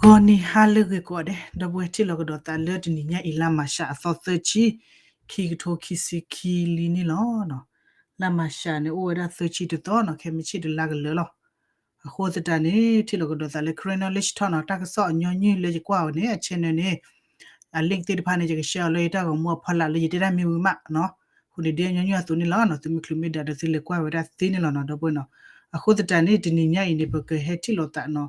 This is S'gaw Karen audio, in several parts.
ဂီၤနံၤဟါလၢအဂ့ၤကိးဂၤဒဲး, ဒီပုၢ်ဝဲၢ်ထံၣ်လိာ်ကဒီးသးလၢတနံၤညါအံၤ လါမၤရှးအသီသၢဆံ, ခံကထိခံဆံခံလံန့ၣ်လီၤ. လါမၤရှးန့ၣ် အိၣ်ဝဲဒၣ်သၢဆံတသီနီၤ, ခဲမုၢ်ဆ့ၣ်တလါကလၢာ်လီၤ. အဃိသတးန့ၣ် ထံၣ်လိာ်ကဒီးသးလၢ Karen Knowledge Talk နီၤ, တၢ်ကစီၣ်အညီနုၢ်လၢယကွၢ်အီၤန့ၣ် အ channel န့ၣ် အ link သ့ၣ်တဖၣ်န့ၣ် ယကshareအီၤလၢယတၢ်ဂီၤမူအဖီလာ်လၢယတဲတၢ်မ့ၢ်ဝံၤမးနီၤ. အဃိန့ၣ် ဒ်အညီနုၢ်အသိးန့ၣ်လီၤနီၤ, သုမ့ၢ်ချုးမ့ၢ်ဒၣ်ဒီးသုလဲၤကွၢ်ဝဲဒၣ်သ့န့ၣ်လီၤနီၤ ဒီပုၢ်ဝဲၢ်နီၤ. အဃိသတးန့ၣ် တနံၤညါအံၤန့ၣ် ပကဟဲထံၣ်လိာ်သးနီၤ,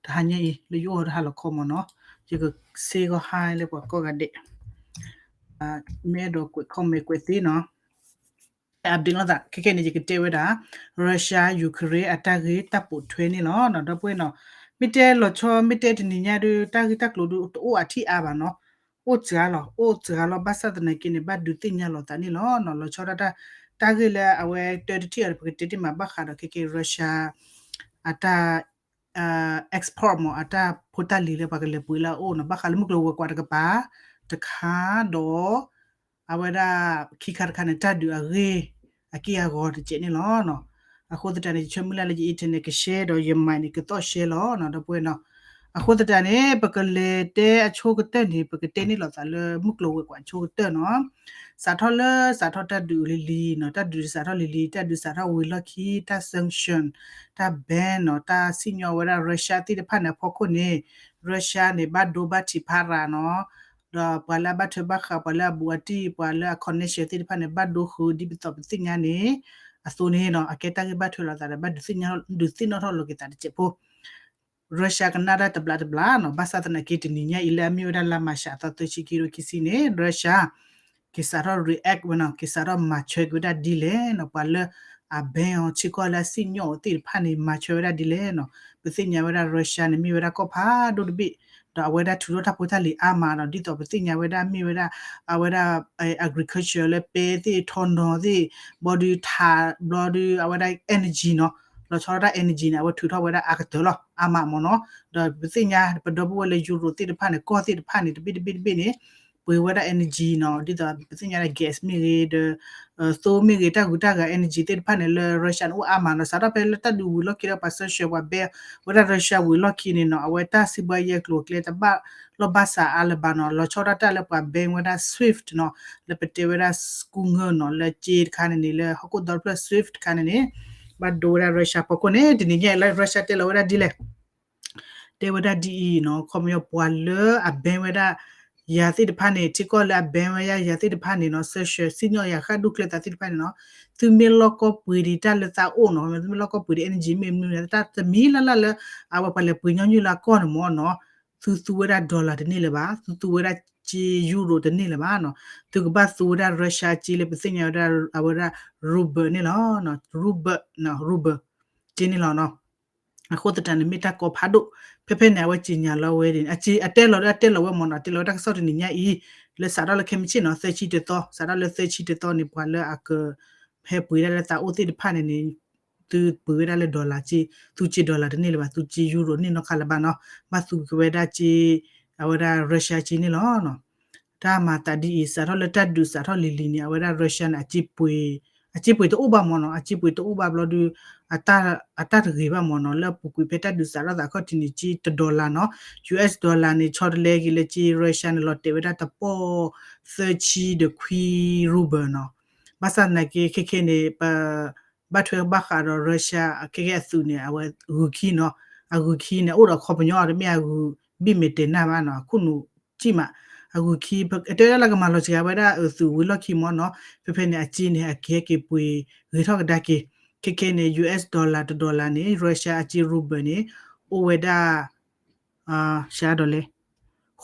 တဟါညါအံၤ လၢယအိၣ်တဟါလီၤခီမးနီၤ, ယကစ့ကီၢ်ဟါလၢပှၤကိးဂၤဒဲး မ့ၢ်အဲၣ်ဒိးကွဲး comment ကွဲးသ့နီၤ. update လိာ်သး ခဲခဲန့ၣ် ယကတဲဝဲဒၣ် Russia Ukraine အတၢ်ဂ့ၢ်တၢ်ပိာ်ထွဲန့ၣ်လီၤနီၤ ဒီပုၢ်ဝဲၢ်နီၤ. မ့ၢ်တဲလီၤဆီ မ့ၢ်တဲတနံၤညါဒီး တၢ်ဂ့ၢ်တၢ်ကျိၤဒီးတအိၣ်အထံၣ်အါဘၣ်နီၤ, အိၣ်စှၤလီၤ အိၣ်စှၤလီၤ ဘၣ်ဆၣ်သနာ်က့န့ၣ် ဘၣ်ဒုးသ့ၣ်ညါလိာ်သးန့ၣ်လီၤနီၤ. လီၤဆီဒၣ်တၢ် တၢ်ဂ့ၢ်လၢအဝဲတၢတထံၣ်အီၤဒီး ပကတဲတ့ၢ်မး ဘၣ်ဃးဒီးခဲက့ Russia အတၢ် export မး အတၢ်ဖိတၢ်လံၤလၢပှၤကလဲၤပှ့ၤလၢအအိၣ်နီၤ, ဘၣ်ဃးလၢမုၢ်ကျိၤဝဲၤကွာ်တကပၤတခါဒီး အဝဲဒၣ်ခံခါတခါန့ၣ် တၢ်ဒုးအဂ့ၢ်အက့ၢ်အဂီၤတစဲးန့ၣ်လီၤ. အဃိသတးန့ၣ် ယဆၢမုၢ်လၢ်လၢယ internet ကshare ဒီးယ mic န့ၣ် ကသီၣ်share လီၤနီၤ ဒီပုၢ်ဝဲၢ်နီၤ. အဃိသတးန့ၣ် ပကလဲၤတဲအဆိကတၢၢ်န့ၣ် ပကတဲန့ၢ်လိာ်သးလၢမုၢ်ကျိၤဝဲၤကွာ်အဆိကတၢၢ်နီၤ. စးထီၣ်လၢ စးထီၣ်တၢ်ဒုးလံၤလံၤနီၤ, တၢ်ဒုးစးထီၣ်လံၤလံၤ, တၢ်ဒုးစးထီၣ်ဝံၤလီၢ်ခံ, တၢ် sanction, တၢ် ban နီၤ, တၢ်စံၣ်ညီၣ်ဝဲဒၣ် Russia သ့ၣ်တဖၣ်န့ၣ် အဖီခိၣ်န့ၣ် Russia န့ၣ် ဘၣ်ဒိဘၣ်ထံးဖးရၤနီၤ, ဒီးပှၤလၢအဘၣ်ထွဲဘၣ်ဃး ပှၤလၢအဘူးအတံၢ် ပှၤလၢအ connection သ့ၣ်တဖၣ်န့ၣ် ဘၣ်ဒိဃုာ်ဒ်ပသိးပသ့ၣ်ညါန့ၣ် အသိးန့ၣ်နီၤ, အကဲတၢ်ဂ့ၢ်ဘၣ်ထွဲလိာ်သးဒီး ဘၣ်ဒုးသ့ၣ်နီၣ်ထီၣ်လိာ်က့ၤသးတစဲးဖိ Russia ကနၣ်တၢ်တဘျီတဘျီနီၤ, ဘၣ်ဆၣ်သနာ်က့တနံၤညါအံၤလၢအမ့ၢ်ဝဲဒၣ်လါမၤရှးအသီသၢဆံခံကထိခံဆံန့ၣ် Russia က့ၤစးထီၣ် react ဝဲနီၤ, က့ၤစးထီၣ်မၤထွဲက့ၤဝဲဒၣ်ဒ်လဲၣ်နီၤ, ပှၤလၢအ ban အီၤ ထံကီၢ်လၢအစံၣ်ညီၣ်အီၤသ့ၣ်တဖၣ်န့ၣ် မၤထွဲဝဲဒၣ်ဒ်လဲၣ်နီၤ. ပသ့ၣ်ညါဝဲဒၣ် Russia န့ၣ် မ့ၢ်ဝဲဒၣ်ကီၢ်ဖးဒိၣ်တဘ့ၣ်, ဒီးအဝဲဒၣ်ထုးထီၣ်တၢ်ဖိတၢ်လံၤအါမးနီၤ, ဒ်သိးပသ့ၣ်ညါဝဲဒၣ်မ့ၢ်ဝဲဒၣ် အဝဲဒၣ် agriculture လၢပဲသ့ၣ်ထီနီၤသ့ၣ်, ဘျီဒုးထး, ဘျီဒုးအဝဲဒၣ် energy နီၤ, လီၤဆီဒၣ်တၢ် energy န့ၣ် အဝဲထုးထီၣ်ဝဲဒၣ်အါကတၢၢ်လီၤ, အါမးမးနီၤ. ဒီးပသ့ၣ်ညါ ပဒီပုၢ်ဝဲၢ်လၢ Europe သ့ၣ်တဖၣ်န့ၣ် ကီၢ်သ့ၣ်တဖၣ်န့ၣ် တဘ့ၣ်တဘ့ၣ်တဘ့ၣ်န့ၣ် ပှ့ၤဝဲဒၣ် energy နီၤ, ဒ်သိးပသ့ၣ်ညါလၢ gas မ့ၢ်ဂ့ၤဒီး သိမ့ၢ်ဂ့ၤ တၢ်ဂုၤတၢ်ဂၤ energy သ့ၣ်တဖၣ်န့ၣ် လၢ Russia န့ၣ် အိၣ်အါမးနီၤ. စးထီၣ်ဖဲလၢတၢ်ဒုးဝံၤလီၢ်ခံဒီး ပှၤ sanction ပှၤ ban ဝဲဒၣ် Russia ဝံၤလီၢ်ခံန့ၣ်နီၤ, အဝဲတၢ်စံးဘှါယဲၢ်ကျိၤကျဲတဘၣ်လီၢ်ဘၣ်စးအါလၢၤဘၣ်နီၤ. လီၤဆီဒၣ်တၢ်လၢပှၤ ban ဝဲဒၣ် swift နီၤ, လၢပတဲဝဲဒၣ် စကူငၢ်နီၤ, လၢက့တခါန့ၣ်န့ၣ် လၢဟီၣ်ခိၣ်ဒီဖျၢၣ် swift တခါန့ၣ်န့ၣ် ဘၣ်ဒိဝဲဒၣ် Russia ဖီခိၣ်န့ၣ် တနံၤညါအံၤလၢ Russia တဲလီၤဝဲဒၣ်ဒ်လဲၣ် တဲဝဲဒၣ်ဒ်အံၤနီၤ, ခီပညီပှၤလၢအ ban ဝဲဒၣ်ယၤသ့ၣ်တဖၣ်န့ၣ် ထံကီၢ်လၢအ ban ဝဲဒၣ်ယၤသ့ၣ်တဖၣ်န့ၣ်နီၤ, sanction စံၣ်ညီၣ်ယၤဃၣ်ဒူၣ်ကျဲသးသ့ၣ်တဖၣ်န့ၣ်နီၤ, သုမ့ၢ်လီၢ်ကီၢ်ပှ့ၤဒံးတၢ်လၢသးအိၣ်နီၤ, သုမ့ၢ်လီၢ်ကီၢ်ပှ့ၤဒံး energy မ့ၢ်မနုၤန့ၣ် တၢ်တမံၤလၢ်လၢ်လၢ အဝဲပှၤလဲၤပှ့ၤညီနုၢ်လၢအကီၢ်န့ၣ်မ့ၢ်နီၤ, သုသူဝဲဒၣ် dollar တန့ၢ်လၢၤဘၣ်, သုသူဝဲဒၣ်က့ euro တန့ၢ်လၢၤဘၣ်နီၤ, သုကဘၣ်သူဝဲဒၣ် Russia က့လၢပသ့ၣ်ညါဝဲဒၣ် အဝဲဒၣ် ruble န့ၣ်လီၤ, ruble, ruble က့န့ၣ်လီၤနီၤ. အဃိသတးန့ၣ် မ့ၢ်တၢ်ကီဖးဒိၣ်, ဖဲဖဲန့ၣ် အဝဲကြေညာလီၤဝဲဒၣ်, အတဲလီၤ အတဲလီၤဝဲမ့ၢ်နီၤ, တဲလီၤဝဲတၢ်ကစီၣ်တနံၤညါအံၤ လၢစးထီၣ်လၢခဲမုၢ်ဆ့ၣ်နီၤ သၢဆံတသီ, စးထီၣ်လၢသၢဆံတသီန့ၣ် ပှၤလၢအကဟဲပှ့ၤဒၣ်လၢသးအိၣ်သ့ၣ်တဖၣ်န့ၣ်န့ၣ် သုပှ့ၤဝဲဒၣ်လၢ dollar က့, သုက့ dollar တန့ၢ်လၢၤဘၣ်, သုက့ euro န့ၢ်နီတခါလၢၤဘၣ်နီၤ, ဘၣ်သူက့ၤဝဲဒၣ်က့ အဝဲဒၣ် Russia က့န့ၣ်လီၤ. တၢ်မၤသးဒ်အံၤ စးထီၣ်လၢတၢ်ဒုးစးထီၣ်လံၤလံၤန့ၣ် အဝဲဒၣ် Russia န့ၣ် အစ့ပှ့ၤတအိၣ်ဘၣ်မ့ၢ်နီၤ, အစ့ပှ့ၤတအိၣ်ဘၣ်ဘျီဒီး အတၢ်တဂ့ၤဘၣ်မ့ၢ်နီၤ, လၢအပူၤကွံာ်ဖဲတၢ်ဒုးစးထီၣ်သးခီၣ်ထံးန့ၣ် က့တ dollar နီၤ, US dollar န့ၣ် ဆီတလဲက့ၤလၢက့ Russia န့ၣ် လီၤတဲာ်ဝဲဒၣ်တပီၢ်သၢဆံဒီးခွံ ruble နီၤ, ဘၣ်ဆၣ်သနာ်က့ ခဲခဲန့ၣ် ပ ဘၣ်ထွဲဘၣ်ဃးဒီး Russia ခဲခဲအသုးန့ၣ် အဝဲဂုၤခံနီၤ, အဂုၤခံန့ၣ် အိၣ်ဒီးခီပညီအီၤတမ့ၢ်အဂုၤဘံၣ်မဲာ်တဲာ်နၢ်ဘၣ်နီၤ, အခိၣ်နူာ်ကံၣ်မး, အဂုၤခံ တဲဝဲဒၣ်လၢကမၤလီၤစှၤဝဲဒၣ်အသုးဝံၤလီၢ်ခံမ့ၢ်နီၤ, ဖဲဖဲန့ၣ် အစ့န့ၣ် အက့ၤဟဲက့ၤပှ့ၤဂ့ၤထီၣ်ကဒါက့ၤ, ခဲခဲန့ၣ် US dollar တ dollar န့ၣ် Russia အစ့ ruble န့ၣ် အိၣ်ဝဲဒၣ် စးဒီးလဲၣ်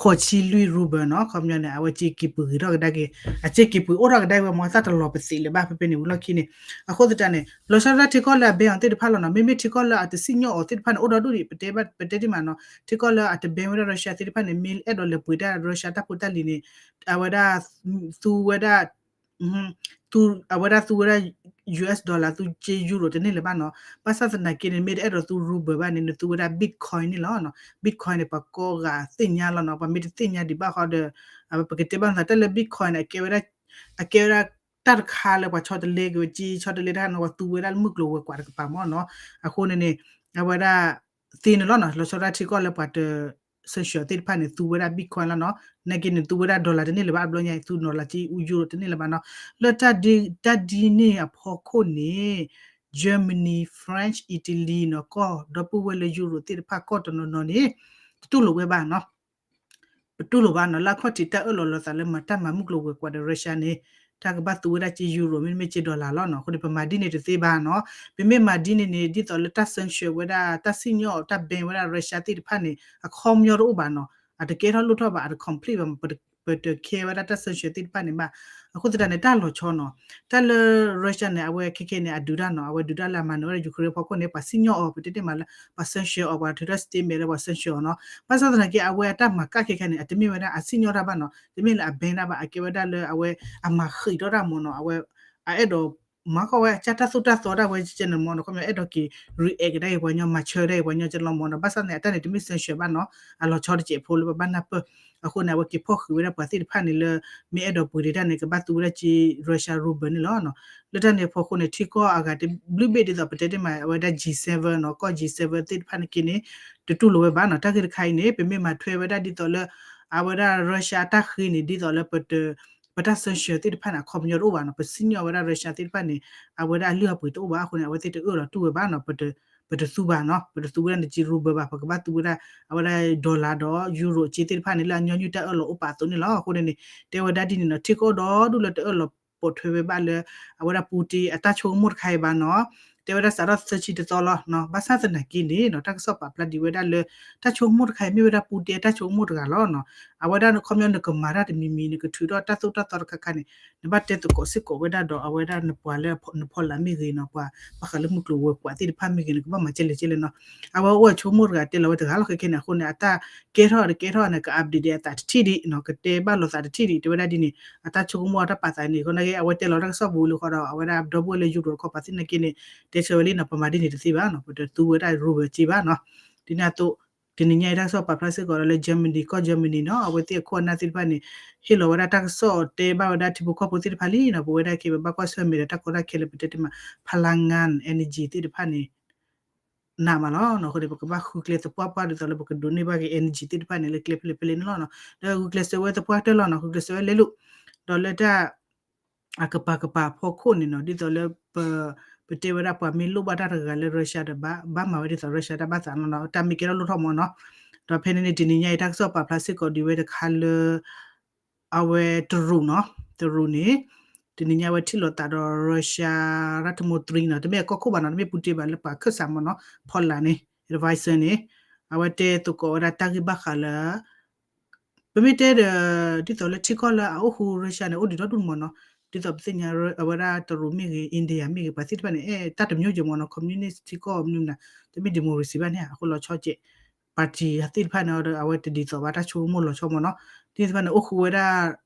ဃိးဆံလွံၢ် ruble နီၤ, ခီပညီန့ၣ် အဝဲစ့က့ၤပှ့ၤဂ့ၤထီၣ်ကဒါက့ၤ, အစ့က့ၤပှ့ၤအိၣ်ထီၣ်ကဒါက့ၤဝဲမ့ၢ် တၢ်တလီၤပသံးလၢၤဘၣ် ဖဲဖဲန့ၣ်ဝံၤလီၢ်ခံန့ၣ်, အဃိသတးန့ၣ် လီၤဆီဒၣ်တၢ်ထံကီၢ်လၢအ ban အီၤသ့ၣ်တဖၣ်လီၤနီၤ, မ့မ့ၢ်ထံကီၢ်လၢအတစံၣ်ညီၣ်အီၤသ့ၣ်တဖၣ်န့ၣ် အိၣ်ဒီဒူၣ်ဒံး ပတဲတ့ၢ်မးနီၤ, ထံကီၢ်လၢအတ ban ဝဲဒၣ် Russia သ့ၣ်တဖၣ်န့ၣ် မ့ၢ်အဲၣ်ဒိးလဲၤပှ့ၤတၢ် Russia တၢ်ဖိတၢ်လံၤန့ၣ် အဝဲဒၣ် သူဝဲဒၣ် အဝဲဒၣ်သူဝဲဒၣ် US dollar သူစ့ euro တန့ၢ်လၢၤဘၣ်နီၤ, ဘၣ်ဆၣ်သနာ်က့န့ၣ် မ့ၢ်တအဲၣ်ဒိးသူ ruble ဘၣ်န့ၣ် နသူဝဲဒၣ် Bitcoin န့ၣ်လီၤ, Bitcoin န့ၣ် ပှၤကိးဂၤသ့ၣ်ညါလီၤနီၤ, ပှၤမ့ၢ်တသ့ၣ်ညါဒံးဘၣ်ဃီဒီး ပကတဲဘၣ်နသး တၢ်လၢ Bitcoin န့ၣ် အကဲဝဲဒၣ် အကဲဝဲဒၣ်တၢ်တခါလၢပှၤဆီတလဲက့ၤဝဲ စ့ဆီတလဲတၢ်နီၤ, ပှၤသူဝဲဒၣ်လၢမုၢ်ကျိၤဝဲၤကွာ်တကပၤမ့ၢ်နီၤ, အဃိန့ၣ်န့ၣ် အဝဲဒၣ်သ့န့ၣ်လီၤနီၤ, လီၤဆီဒၣ်ထံကီၢ်လၢပှၤတ sanction သ့ၣ်တဖၣ်န့ၣ် သူဝဲဒၣ် Bitcoin လီၤနီၤ. နာ်က့န့ၣ် သူဝဲဒၣ် dollar တန့ၢ်လၢၤဘၣ် အဘျီညါ သူ dollar က့ ယူရိၤတန့ၢ်လၢၤဘၣ်နီၤ. လၢတၢ်ဒ်န့ၣ်အဖီခိၣ်န့ၣ် Germany, France, Italy နီၤ ကီၢ်ဒီပုၢ်ဝဲၢ်လၢယူရိၤသ့ၣ်တဖၣ် ကီၢ်တနီၤနီၤန့ၣ် တတူၢ်လိာ်ဝဲဘၣ်နီၤ. ပတူၢ်လိာ်ဘၣ်နီၤ လၢအခီၣ်ထံးတၢ်အၢၣ်လီၤလီၤသးလၢမၤတၢ်မၤမုၢ်ကျိၤဝဲၤကွာ်ဒီး Russia န့ၣ် တၢ်ကဘၣ်သူဝဲဒၣ်က့ ယူရိၤ မ့တမ့ၢ်က့ dollar လီၤနီၤ. အဃိန့ၣ် ပမၤဒ်န့ၣ်တသ့ဘၣ်နီၤ. ပမ့ၢ်မၤဒ်န့ၣ်န့ၣ် ဒ်သိးလၢတၢ် sanction ဝဲဒၣ် တၢ်စံၣ်ညီၣ်အီၤ တၢ် ban ဝဲဒၣ် Russia သ့ၣ်တဖၣ်န့ၣ် အခီပညီတအိၣ်ဘၣ်နီၤ. အတကဲထီၣ်လိၣ်ထီၣ်ဘၣ် အတ complete ဘၣ် ပတ care ဝဲဒၣ်တၢ် sanction သ့ၣ်တဖၣ်န့ၣ်ဘၣ်. အဃိသတးန့ၣ် တၢ်လီၤဆီနီၤ. တၢ်လၢ Russia န့ၣ် အဝဲခဲခဲန့ၣ် အဒုးတၢ်နီၤ အဝဲဒုးတၢ်လၢအမၤနၢၤဝဲဒၣ် Ukraine ဖီခိၣ်န့ၣ် ပှၤစံၣ်ညီၣ်အီၤ ပတဲတ့ၢ်မးလၢ ပှၤ sanction အီၤ ပှၤထုးထီၣ် statement လၢပှၤ sanction အီၤနီၤ. ဘၣ်ဆၣ်သနာ်က့ အဝဲအတၢ်မၤကၣ်ခဲခဲန့ၣ် အတမ့ၢ်ဝဲဒၣ်အစံၣ်ညီၣ်တၢ်ဘၣ်နီၤ တမ့ၢ်လၢအ ban တၢ်ဘၣ် အကဲဝဲဒၣ်လၢအဝဲ အမၤဃံးထီၣ်တၢ်မ့ၢ်နီၤ အဝဲ အအဲၣ်ဒိး မၤကီဝဲအတၢ်သိၣ်တၢ်သီဒၣ်ဝဲကဲန့ၣ်မ့ၢ်နီၤ ခီပညီအဲၣ်ဒိးက့ၤ react ကဒါက့ၤပှၤညီ မၤဆၢဒၣ်က့ၤပှၤညီကဲလီၤမ့ၢ်နီၤ. ဘၣ်ဆၣ်န့ၣ် အတၢ်န့ၣ် တမ့ၢ် sanction ဘၣ်နီၤ အလီၤဆီတစဲးဖိလၢပဘၣ်နၢ်ပၢၢ်. အဃိန့ၣ် အဝဲက့ၤဖီၣ်ဃံးဝဲဒၣ်ပှၤသ့ၣ်တဖၣ်န့ၣ်လၢ မ့ၢ်အဲၣ်ဒိးပှ့ၤဒံးတၢ်န့ၣ် ကဘၣ်သူဝဲဒၣ်က့ Russia ruble န့ၣ်လီၤ. လၢတၢ်န့ၣ်အဖီခိၣ်န့ၣ် ထံကီၢ်အဂၤတဘျုးဘ့ၣ်ဒ်သိးပတဲတ့ၢ်မး အဝဲဒၣ် G seven နီၤ ကီၢ် G seven သ့ၣ်တဖၣ်န့ၣ်က့န့ၣ် တတူၢ်လိာ်ဝဲဘၣ်နီၤ. တၢ်ဂ့ၢ်တခါအံၤန့ၣ် ပမ့ၢ်မၤထွဲဝဲဒၣ်ဒ်သိးလၢ အဝဲဒၣ် Russia အတၢ်ဃ့န့ၣ် ဒ်သိးလၢ ပတၢ် sanction သ့ၣ်တဖၣ်န့ၣ် အခီပညီတအိၣ်ဘၣ်နီၤ. ပစံၣ်ညီၣ်ဝဲဒၣ် Russia သ့ၣ်တဖၣ်န့ၣ် အဝဲဒၣ်အလုၢ်အပှ့ၤတအိၣ်ဘၣ်အဃိန့ၣ် အဝဲသ့ၣ်တအၢၣ်လီၤတူၢ်ဝဲဘၣ်နီၤ ပတသူဘၣ်နီၤ ပတသူဝဲဒၣ်နက့ ruble ဘၣ် ပကဘၣ်သူဝဲဒၣ် အဝဲဒၣ် dollar ဒီး ယူရိၤ အက့သ့ၣ်တဖၣ်န့ၣ် လၢအညီနုၢ်တၢ်အၢၣ်လီၤအိၣ်ပာ်အသိးန့ၣ်လီၤ. အဃိန့ၣ်န့ၣ် တဲဝဲဒၣ်ဒ်န့ၣ်နီၤ ထံကီၢ်ဒီဒူၣ်လၢတအၢၣ်လီၤပိာ်ထွဲဝဲဘၣ်လၢ အဝဲဒၣ် Putin အတၢ်ဆိကမိၣ်တခါအံၤဘၣ်နီၤ တဲဝဲဒၣ်စးထီၣ်သၢဆံတသီလီၤနီၤ. ဘၣ်ဆၣ်သနာ်က့န့ၣ်နီၤ တၢ်ကစီၣ်ပာ်ဖျါဒံးဝဲဒၣ်လၢ တၢ်ဆိကမိၣ်တခါအံၤ မ့ၢ်ဝဲဒၣ် Putin အတၢ်ဆိကမိၣ်တဂၤလီၤနီၤ. အဝဲဒၣ်ခီပညီနကမၤတၢ်တမံၤမံၤ နကထုးထီၣ်တၢ်သိၣ်တၢ်သီတခါခါန့ၣ် နဘၣ်တဲသကိးစ့ၢ်ကီးဝဲဒၣ်ဒီး အဝဲဒၣ်နပှၤလၢနဖီလာ်မ့ၢ်ဂ့ၤနီၤ ပှၤဘၣ်ဃးလၢမုၢ်ကျိၤဝဲၤကွာ်သ့ၣ်တဖၣ်မ့ၢ်ဂ့ၤ နကဘၣ်မၤကဲလဲၣ်ကဲလဲၣ်နီၤ. အဝဲအိၣ်ဝဲဆိကမိၣ်တဂၤတဲလီၤဝဲတဂၤလီၤ ခဲခဲန့ၣ် အဃိန့ၣ် အတၢ်ကဲထီၣ်တကဲထီၣ်န့ၣ် က update ဒံးအသးတထံၣ်ဒံးနီၤ ကတဲဘၣ်လိာ်သးတထံၣ်ဒံး တဲဝဲဒၣ်ဒ်န့ၣ် အတၢ်ဆိကမိၣ်အတၢ်ပာ်သးန့ၣ် အဃိန့ၣ် အဝဲတဲလီၤတၢ်ကစီၣ်ပူၤလၢဃီဒီး အဝဲဒၣ်ဒီပုၢ်ဝဲၢ်လၢယူရိၤတခီပၤသ့ၣ်နာ်က့န့ၣ် တဲဆၢဝဲလံနီၤ ပမၤဒ်န့ၣ်တသ့ဘၣ်နီၤ ပတသူဝဲဒၣ် ruble က့ဘၣ်နီၤ. ဒ်န့ၣ်အသိး တနံၤညါအံၤတၢ်ကစီၣ်ပာ်ဖျါစ့ၢ်ကီးဒီးလၢ Germany ကီၢ် Germany နီၤ အဝဲသ့ၣ်အခိၣ်အနၢ်သ့ၣ်တဖၣ်န့ၣ် ဟ့ၣ်လီၤဝဲဒၣ်တၢ်ကစီၣ်တဲဘၣ်ဝဲဒၣ်ထံဖိကီၢ်ဖိသ့ၣ်တဖၣ်လံနီၤ ပဝဲဒၣ်က့ ပဘၣ်ကွၢ်ဆၢၣ်မဲာ်ဒီးတၢ်ကီတၢ်ခဲလၢပတဲတ့ၢ်မး พลังงาน energy သ့ၣ်တဖၣ်န့ၣ် နးမးလီၤနီၤ. အဃိန့ၣ် ပကဘၣ်ဃုကျဲသပှၢ်ပှၢ်ဒ်သိးလၢပကဒိးန့ၢ်ဘၣ်က့ၤ energy သ့ၣ်တဖၣ်န့ၣ် လၢကျဲဖဲလဲၣ်ဖဲလဲၣ်န့ၣ်လီၤနီၤ. ဒီးဂုာ်ကျဲးစၢးဝဲသပှၢ်တၢၢ်လီၤနီၤ ဂုာ်ကျဲးစၢးဝဲလဲၤလိာ် ဒီးလၢတၢ် အကပၤကပၤအဖီခိၣ်န့ၣ်နီၤ ဒ်သိးလၢပ ပတဲဝဲဒၣ်ပှၤမ့ၢ်လိၣ်ဘၣ်တၢ်တဂၤလၢ Russia ဒီး ဘၣ်မၤဝဲဒ်သိး Russia တၢ်ဘၣ်သးနီၤ တၢ်မ့ၢ်ကဲထီၣ်လိၣ်ထီၣ်မးနီၤ. ဒီးဖဲန့ၣ်န့ၣ် တနံၤညါအံၤတၢ်ကစီၣ်ပာ်ဖျါစ့ၢ်ကီးဒံးဝဲတခါလၢ အဝဲတရူးနီၤ တရူးန့ၣ် တနံၤညါဝဲထံၣ်လိာ်သးဒီး Russia ရၢ်ထမူတရံနီၤ တမ့ၢ်အကီၢ်ခိၣ်ဘၣ်နီၤ တမ့ၢ်ပူတ့ဘၣ်လၢပှၤခၢၣ်စးမးနီၤ ဖီလာ်န့ၣ် advisor န့ၣ် အဝဲတဲသကိးဝဲဒၣ်တၢ်ဂ့ၢ်ဘၣ်ဃးလၢ ပမ့ၢ်တဲဒီး ဒ်သိးလၢထံကီၢ်လၢအအိၣ်ဃူ Russia န့ၣ် အိၣ်ဒံးဒီဒူၣ်မးနီၤ ဒ်သိးပသ့ၣ်ညါအဝဲဒၣ်တရူးမ့ၢ်ဂ့ၤ India မ့ၢ်ဂ့ၤ ပှၤသ့ၣ်တဖၣ်န့ၣ် အဲၣ်တၢ်တမျိုးကဲမးနီၤ communist ထံကီၢ်မနုၤမနုၤ တမ့ၢ် democracy ဘၣ်န့ၣ် အဃိလီၤဆီကဲး party သ့ၣ်တဖၣ်န့ၣ်ဒီး အဝဲတဒ်သိးဘၣ်တၢ်ဆိကမိၣ်လီၤဆီမးနီၤ ဒ်သိးတဖၣ်န့ၣ် အိၣ်ဃူဝဲဒၣ်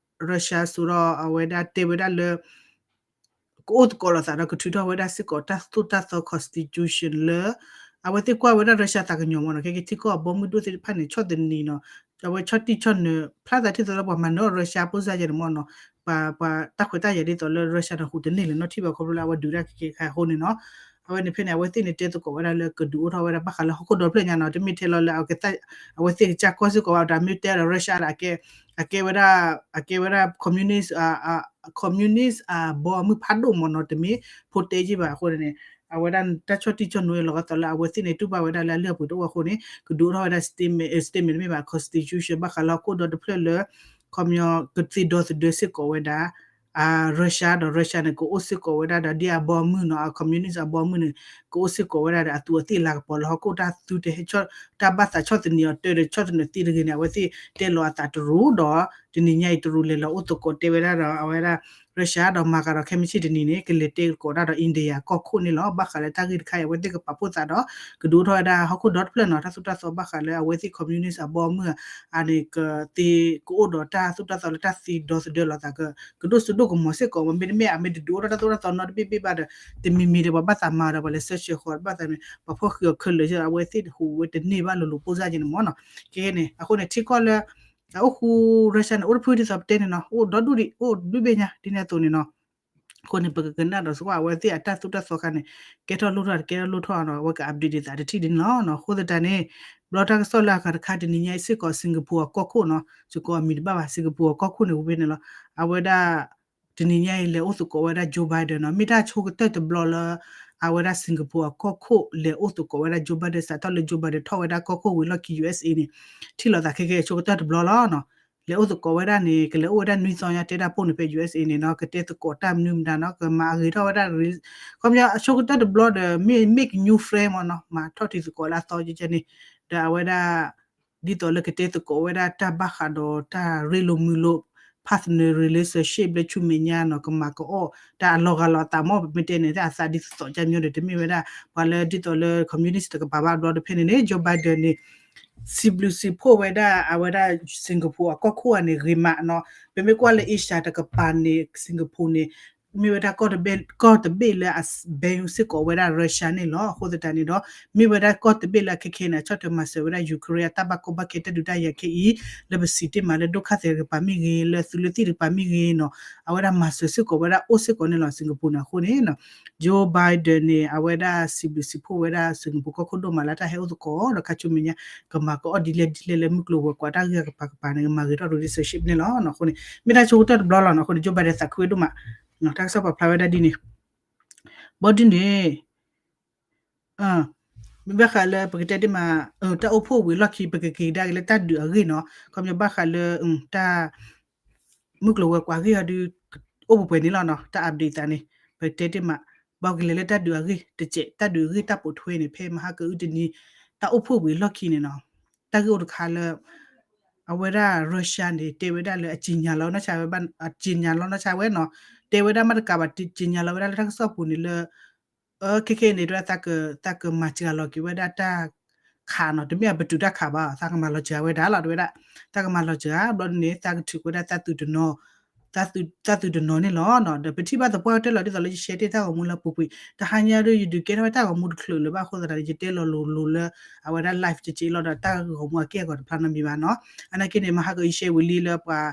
Russia စိဒီးအဝဲဒၣ်တဲဝဲဒၣ်လၢ ကအိၣ်သကိးလိာ်သးဒီးကထုးထီၣ်ဝဲဒၣ်စ့ၢ်ကီးတၢ်သိၣ်တၢ်သီ constitution လၢ အဝဲသ့ၣ်ကွၢ်ဝဲဒၣ် Russia သးကညီၤမးနီၤ ခဲကဲထံကီၢ်အဘီမုၢ်ဒိၣ်သ့ၣ်တဖၣ်န့ၣ် ဆီၣ်သနံးနီၤ အဝဲဆီၣ်တံၢ်ဆီၣ်နၢၤ ဖျါသးထံၣ်သိးလၢပှၤမၤနၢၤအီၤ Russia ပိၢ်စၢ်ယဲန့ၣ်မးနီၤ ပှၤ ပှၤတၢ်ခွဲးတၢ်ယာ်ဒ်သိးလၢ Russia န့ၣ် ဟူးတန့ၢ်လၢၤနီတထံၣ်ဘၣ်ခီဖျိလၢအဝဲဒုးတၢ်ကဲကဲခါအဃိန့ၣ်နီၤ အဝဲန့ၣ်ဖဲန့ၣ် အဝဲသ့ၣ်န့ၣ်တဲသကိးဝဲဒၣ်လၢကဒုးအိၣ်ထီၣ်ဝဲဒၣ်ဘၣ်ဃးလၢဟီၣ်ခိၣ်ဒီဖျၢၣ်ညါနီၤ တမ့ၢ်ထဲလီၤလၢ အဝဲသ့ၣ်ကစၢ်ကီၢ်စ့ၢ်ကီးဘၣ် ဒီးမ့ၢ်တဲဒီး Russia ဒီး အကဲဝဲဒၣ် အကဲဝဲဒၣ် communist communist အဘီအမုၢ်ဖးဒိၣ်မးနီၤ တမ့ၢ်ဖိတဲယ့ၢ်ဘၣ်အဃိန့ၣ် အဝဲဒၣ်တၢ်ဆီၣ်တံၢ်ဆီၣ်နၢၤလီၤဂာ်သိးလၢအဝဲသ့ၣ်န့ၣ် တူၢ်ဘၣ်ဝဲဒၣ်လၢအလုၢ်အပှ့ၤတအိၣ်အဃိန့ၣ် ကဒုးအိၣ်ထီၣ်ဝဲဒၣ် statement statement တမ့ၢ်ဘၣ် constitution ဘၣ်ဃးလၢဟီၣ်ခိၣ်ဒီတဖျၢၣ်လၢ ခီပညီကသ့ဒီသဒၢစ့ၢ်ကီးဝဲဒၣ် Russia ဒီး Russia န့ၣ် ကအိၣ်စ့ၢ်ကီးဝဲဒၣ်ဒီးဒ်အဘီအမုၢ်နီၤ အ communist အဘီအမုၢ်န့ၣ် ကအိၣ်စ့ၢ်ကီးဝဲဒၣ်ဒီးအသူးအသ့ၣ်လၤကပီၤလၢဟီၣ်ခိၣ်တၢ်သူတဟဲ တၢ်ဘၣ်သးဆီၣ်သနံးအီၤတၢ်ဒီးဆီၣ်သနံးသ့တဂ့ၤန့ၣ် အဝဲသ့ၣ်တဲလီၤအသးတရူးဒီး တနံၤညါအံၤတရူးလဲၤလီၤအိၣ်သကိးတဲဝဲဒၣ်ဒီး အဝဲဒၣ် Russia ဒီးမၤဃးဒီးခဲမုၢ်ဆ့ၣ်တနံၤန့ၣ် ကလဲၤတဲသကိးတၢ်ဒီး India ကီၢ်ခိၣ်န့ၣ်လီၤ. ဘၣ်ဃးလၢတၢ်ဂ့ၢ်တခါအံၤ အဝဲသ့ၣ်ကပာ်ဖှိၣ်သးဒီး ကဒုးအိၣ်ထီၣ်ဝဲဒၣ်ဟီၣ်ခိၣ်ဒီတဖျၢၣ်နီၤ တၢ်သိၣ်တၢ်သီဘၣ်ဃးလၢအဝဲသ့ၣ် communist အဘီအမုၢ် အန့ၣ်ကသ့ကအိၣ်ဒီးတၢ်သိၣ်တၢ်သီလၢတၢ်သ့ဒီသဒၢလီၤသး ကဒိၣ်စိဒိၣ်ကမီၤစ့ၢ်ကီး မ့တမ့ၢ် အမ့ၢ်တဒုးအိၣ်ထီၣ်တၢ်သိၣ်တၢ်သီနီတဘ့ၣ်ဘ့ၣ်ဘၣ်ဒီး တမံၤမံၤဒီးပှၤဘၣ်သးမၤဒီးပှၤလဲၤ search ဃီဘၣ်သးန့ၣ် ပှၤဖီၣ်ဃံးအီၤခဲလၢာ် အဝဲသ့ၣ်ဟူးဝဲတန့ၢ်ဘၣ်လိၤလိၤပိၢ်စၢ်က့န့ၣ်မးနီၤ. ကဲန့ၣ် အဃိန့ၣ် ထံကီၢ်လၢ အအိၣ်ဃူ Russia န့ၣ် အိၣ်တဖုဒ်သိးပတဲန့ၣ်နီၤ အိၣ်ဒီဒူၣ်ဒံး အိၣ်တဘ့ၣ်ဘ့ၣ်ညါဒ်န့ၣ်အသိးန့ၣ်နီၤ. အဃိန့ၣ် ပကကနၣ်ဒီးစ့ၢ်ကီး အဝဲသ့ၣ်အတၢ်သိၣ်တၢ်သီခါန့ၣ် ကဲထီၣ်လိၣ်ထီၣ် တကဲထီၣ်လိၣ်ထီၣ်နီၤ အဝဲက update ဒ်သိးတထံၣ်ဒ်န့ၣ်လီၤ. အဃိသတးန့ၣ် ဘျီတၢ်ကစီၣ်လၢအဂၤတခါတနံၤညါအံၤစ့ၢ်ကီး Singapore အကီၢ်ခိၣ်နီၤ စ့ၢ်ကီးအမံၤတဘၣ်ဘၣ် Singapore အကီၢ်ခိၣ်န့ၣ် ဝဲန့ၣ်လီၤ. အဝဲဒၣ် တနံၤညါအံၤ လဲၤအိၣ်သကိးဝဲဒၣ် Joe Biden နီၤ မ့ၢ်တၢ်ဆိကတၢၢ်တဘျီလၢ အဝဲဒၣ် Singapore အကီၢ်ခိၣ် လဲၤအိၣ်သကိးဝဲဒၣ် Joe Biden စးထီၣ်လၢ Joe Biden ထီၣ်ဝဲဒၣ်ကီၢ်ခိၣ်ဝံၤလီၢ်ခံ ယူအက်စ့ န့ၣ် ထံၣ်လိာ်သးခဲကဲအဆိကတၢၢ်တဘျီလီၤနီၤ. လဲၤအိၣ်သကိးဝဲဒၣ်န့ၣ် ကလဲၤအိၣ်ဝဲဒၣ်နွံသီညါတဲတၢ်ပိၢ်န့ၣ်ဖဲ ယူအက်စ့ န့ၣ်နီၤ ကတဲသကိးတၢ်မနုၤမတၤနီၤ ကမၤအဂ့ၤထီၣ်ဝဲဒၣ် ခီပညီအဆိကတၢၢ်တဘျီဒီး မ့ၢ် make new friend မ့ၢ်နီၤ မၤထီၣ်ထံသကိးလၢအသီကဲန့ၣ် ဒီးအဝဲဒၣ် ဒ်သိးလၢကတဲသကိးဝဲဒၣ်တၢ်ဘၣ်ဃးဒီးတၢ်ရ့လိာ်မုာ်လိာ် partner relationship လၢဆူမဲာ်ညါနီၤ ကမၤကအိၣ်တၢ်အလီၤဂာ်လီၤအသးမ့ၢ် ပမ့ၢ်တဲန့ၣ် တၢ်အသးဒ်သိးသိးကဲမညီဒီး တမ့ၢ်ဝဲဒၣ် ပှၤလၢဒ်သိးလၢ communist တကပၤဘၣ်ဘျီဒီးဖဲန့ၣ်န့ၣ် Joe Biden န့ၣ် စံးဘျုးစံးဖှိၣ်ဝဲဒၣ်အဝဲဒၣ် Singapore အကီၢ်ခိၣ်အန့ၣ် ဂ့ၤမးနီၤ ပမ့ၢ်ကွၢ်လၢ Asia တကပၤန့ၣ် Singapore န့ၣ် မ့ၢ်ဝဲဒၣ်ကီၢ်တဘ့ၣ်လၢအ ban စ့ၢ်ကီးဝဲဒၣ် Russia န့ၣ်လီၤ. အဃိသတးန့ၣ်ဒီး မ့ၢ်ဝဲဒၣ်ကီၢ်တဘ့ၣ်လၢအခဲခဲန့ၣ် အဆီၣ်ထွဲမၤစၢၤဝဲဒၣ် Ukraine အတၢ်ဘၣ်ကီဘၣ်ခဲတၢ်ဒုးတၢ်ယၤခဲအံၤ လၢပစံးတ့ၢ်မးလၢဒိၣ်ခါသဲးတကပၤမ့ၢ်ဂ့ၤ လၢသုးလၢသံၣ်တကပၤမ့ၢ်ဂ့ၤနီၤ အဝဲဒၣ်မၤစၢၤစ့ၢ်ကီးဝဲဒၣ်အိၣ်စ့ၢ်ကီးန့ၣ်လီၤ Singapore န့ၣ် အဃိန့ၣ် Joe Biden န့ၣ် အဝဲဒၣ်စံးဘျုးစံးဖှိၣ်ဝဲဒၣ် Singapore ကီၢ်ခိၣ်ဒိၣ်မးလၢတၢ်ဟဲအိၣ်သကိးဒီးခါဆူမဲာ်ညါ ကမၤကအီၣ်ဒ်လဲၣ်ဒ်လဲၣ်လၢမုၢ်ကျိၤဝဲၤကွာ်တၢ်ဂ့ၢ်အကပၤကပၤန့ၣ် ကမၤဂ့ၤထီၣ် relationship န့ၣ်လီၤ. အဃိန့ၣ် မ့ၢ်တၢ်ဆိကတၢၢ်တဘျီလီၤနီၤ အဃိန့ၣ် Joe Biden သးခုဝဲဒိၣ်မး တၢ်ကစီၣ်ပာ်ဖျါဝဲဒၣ်ဒ်န့ၣ် ဘီဒ်န့ၣ် မ့ၢ်ဘၣ်ဃးလၢပကတဲတ့ၢ်မး တၢ်အိၣ်ဖှိၣ်ဝံၤလီၢ်ခံ ပကက့ၤကဒါက့ၤလၢတၢ်ဒုးအဂ့ၢ်နီၤ ခီပညီဘၣ်ဃးလၢ တၢ် မုၢ်ကျိၤဝဲၤကွာ်အဂ့ၢ်အီၤဒုး အိၣ်ပှဲၤပှဲၤန့ၣ်လီၤနီၤ တၢ် update သးန့ၣ် ပကတဲတ့ၢ်မး ဘၣ်ကလဲၤလၢတၢ်ဒုးအဂ့ၢ်တစဲး တၢ်ဒုးအဂ့ၢ်တၢ်ပိာ်ထွဲန့ၣ် ဖဲမဟါကအုတနံၤ တၢ်အိၣ်ဖှိၣ်ဝံၤလီၢ်ခံန့ၣ်နီၤ တၢ်ဂ့ၢ်အိၣ်တခါလၢ အဝဲဒၣ် Russia န့ၣ် တဲဝဲဒၣ်လၢအစံၣ်ညါလီၤနီၢ်ဆါဝဲ အစံၣ်ညါလီၤနီၢ်ဆါဝဲနီၤ တဲဝဲဒၣ်မ့ၢ်တကးဘၣ် စံၣ်ညါလီၤဝဲဒၣ်လၢတၢ်ကစီၣ်ပူၤန့ၣ်လၢ ခဲခဲန့ၣ် တဲဝဲဒၣ် သးကမၤစှၤလီၤက့ၤဝဲဒၣ်တၢ်ခးနီၤ တမ့ၢ်အပတုာ်တၢ်ခးဘၣ် သးကမၤလီၤစှၤဝဲဒၣ်လီၤ တဲဝဲဒၣ် သးကမၤလီၤစှၤ ဘျီဒ်န့ၣ် သးကထုးဝဲဒၣ်သးသုးတနီၤ သးသုးတနီၤန့ၣ်လီၤ. ဒီးပထံၣ်ဘၣ်သပှၢ်ကတၢၢ်လီၤ ဒ်သိးလၢယရှဲတ့ၢ်တၢ်ဂီၤမူလၢပူၤကွံာ် တဟါညါဒီး ယဒုးကဲထီၣ်ဝဲတၢ်ဂီၤမူတချုးလၢၤဘၣ်အဃိသတးန့ၣ် ယတဲလီၤလိၤလိၤလၢ အဝဲဒၣ် live ကက့လီၤဒီး တၢ်ဂီၤမူအက့ၢ်အဂီၤတဖျါနီတမံၤဘၣ်နီၤ အနာ်က့န့ၣ် မဟါကအုရှဲဝံၤလံလၢပှၤ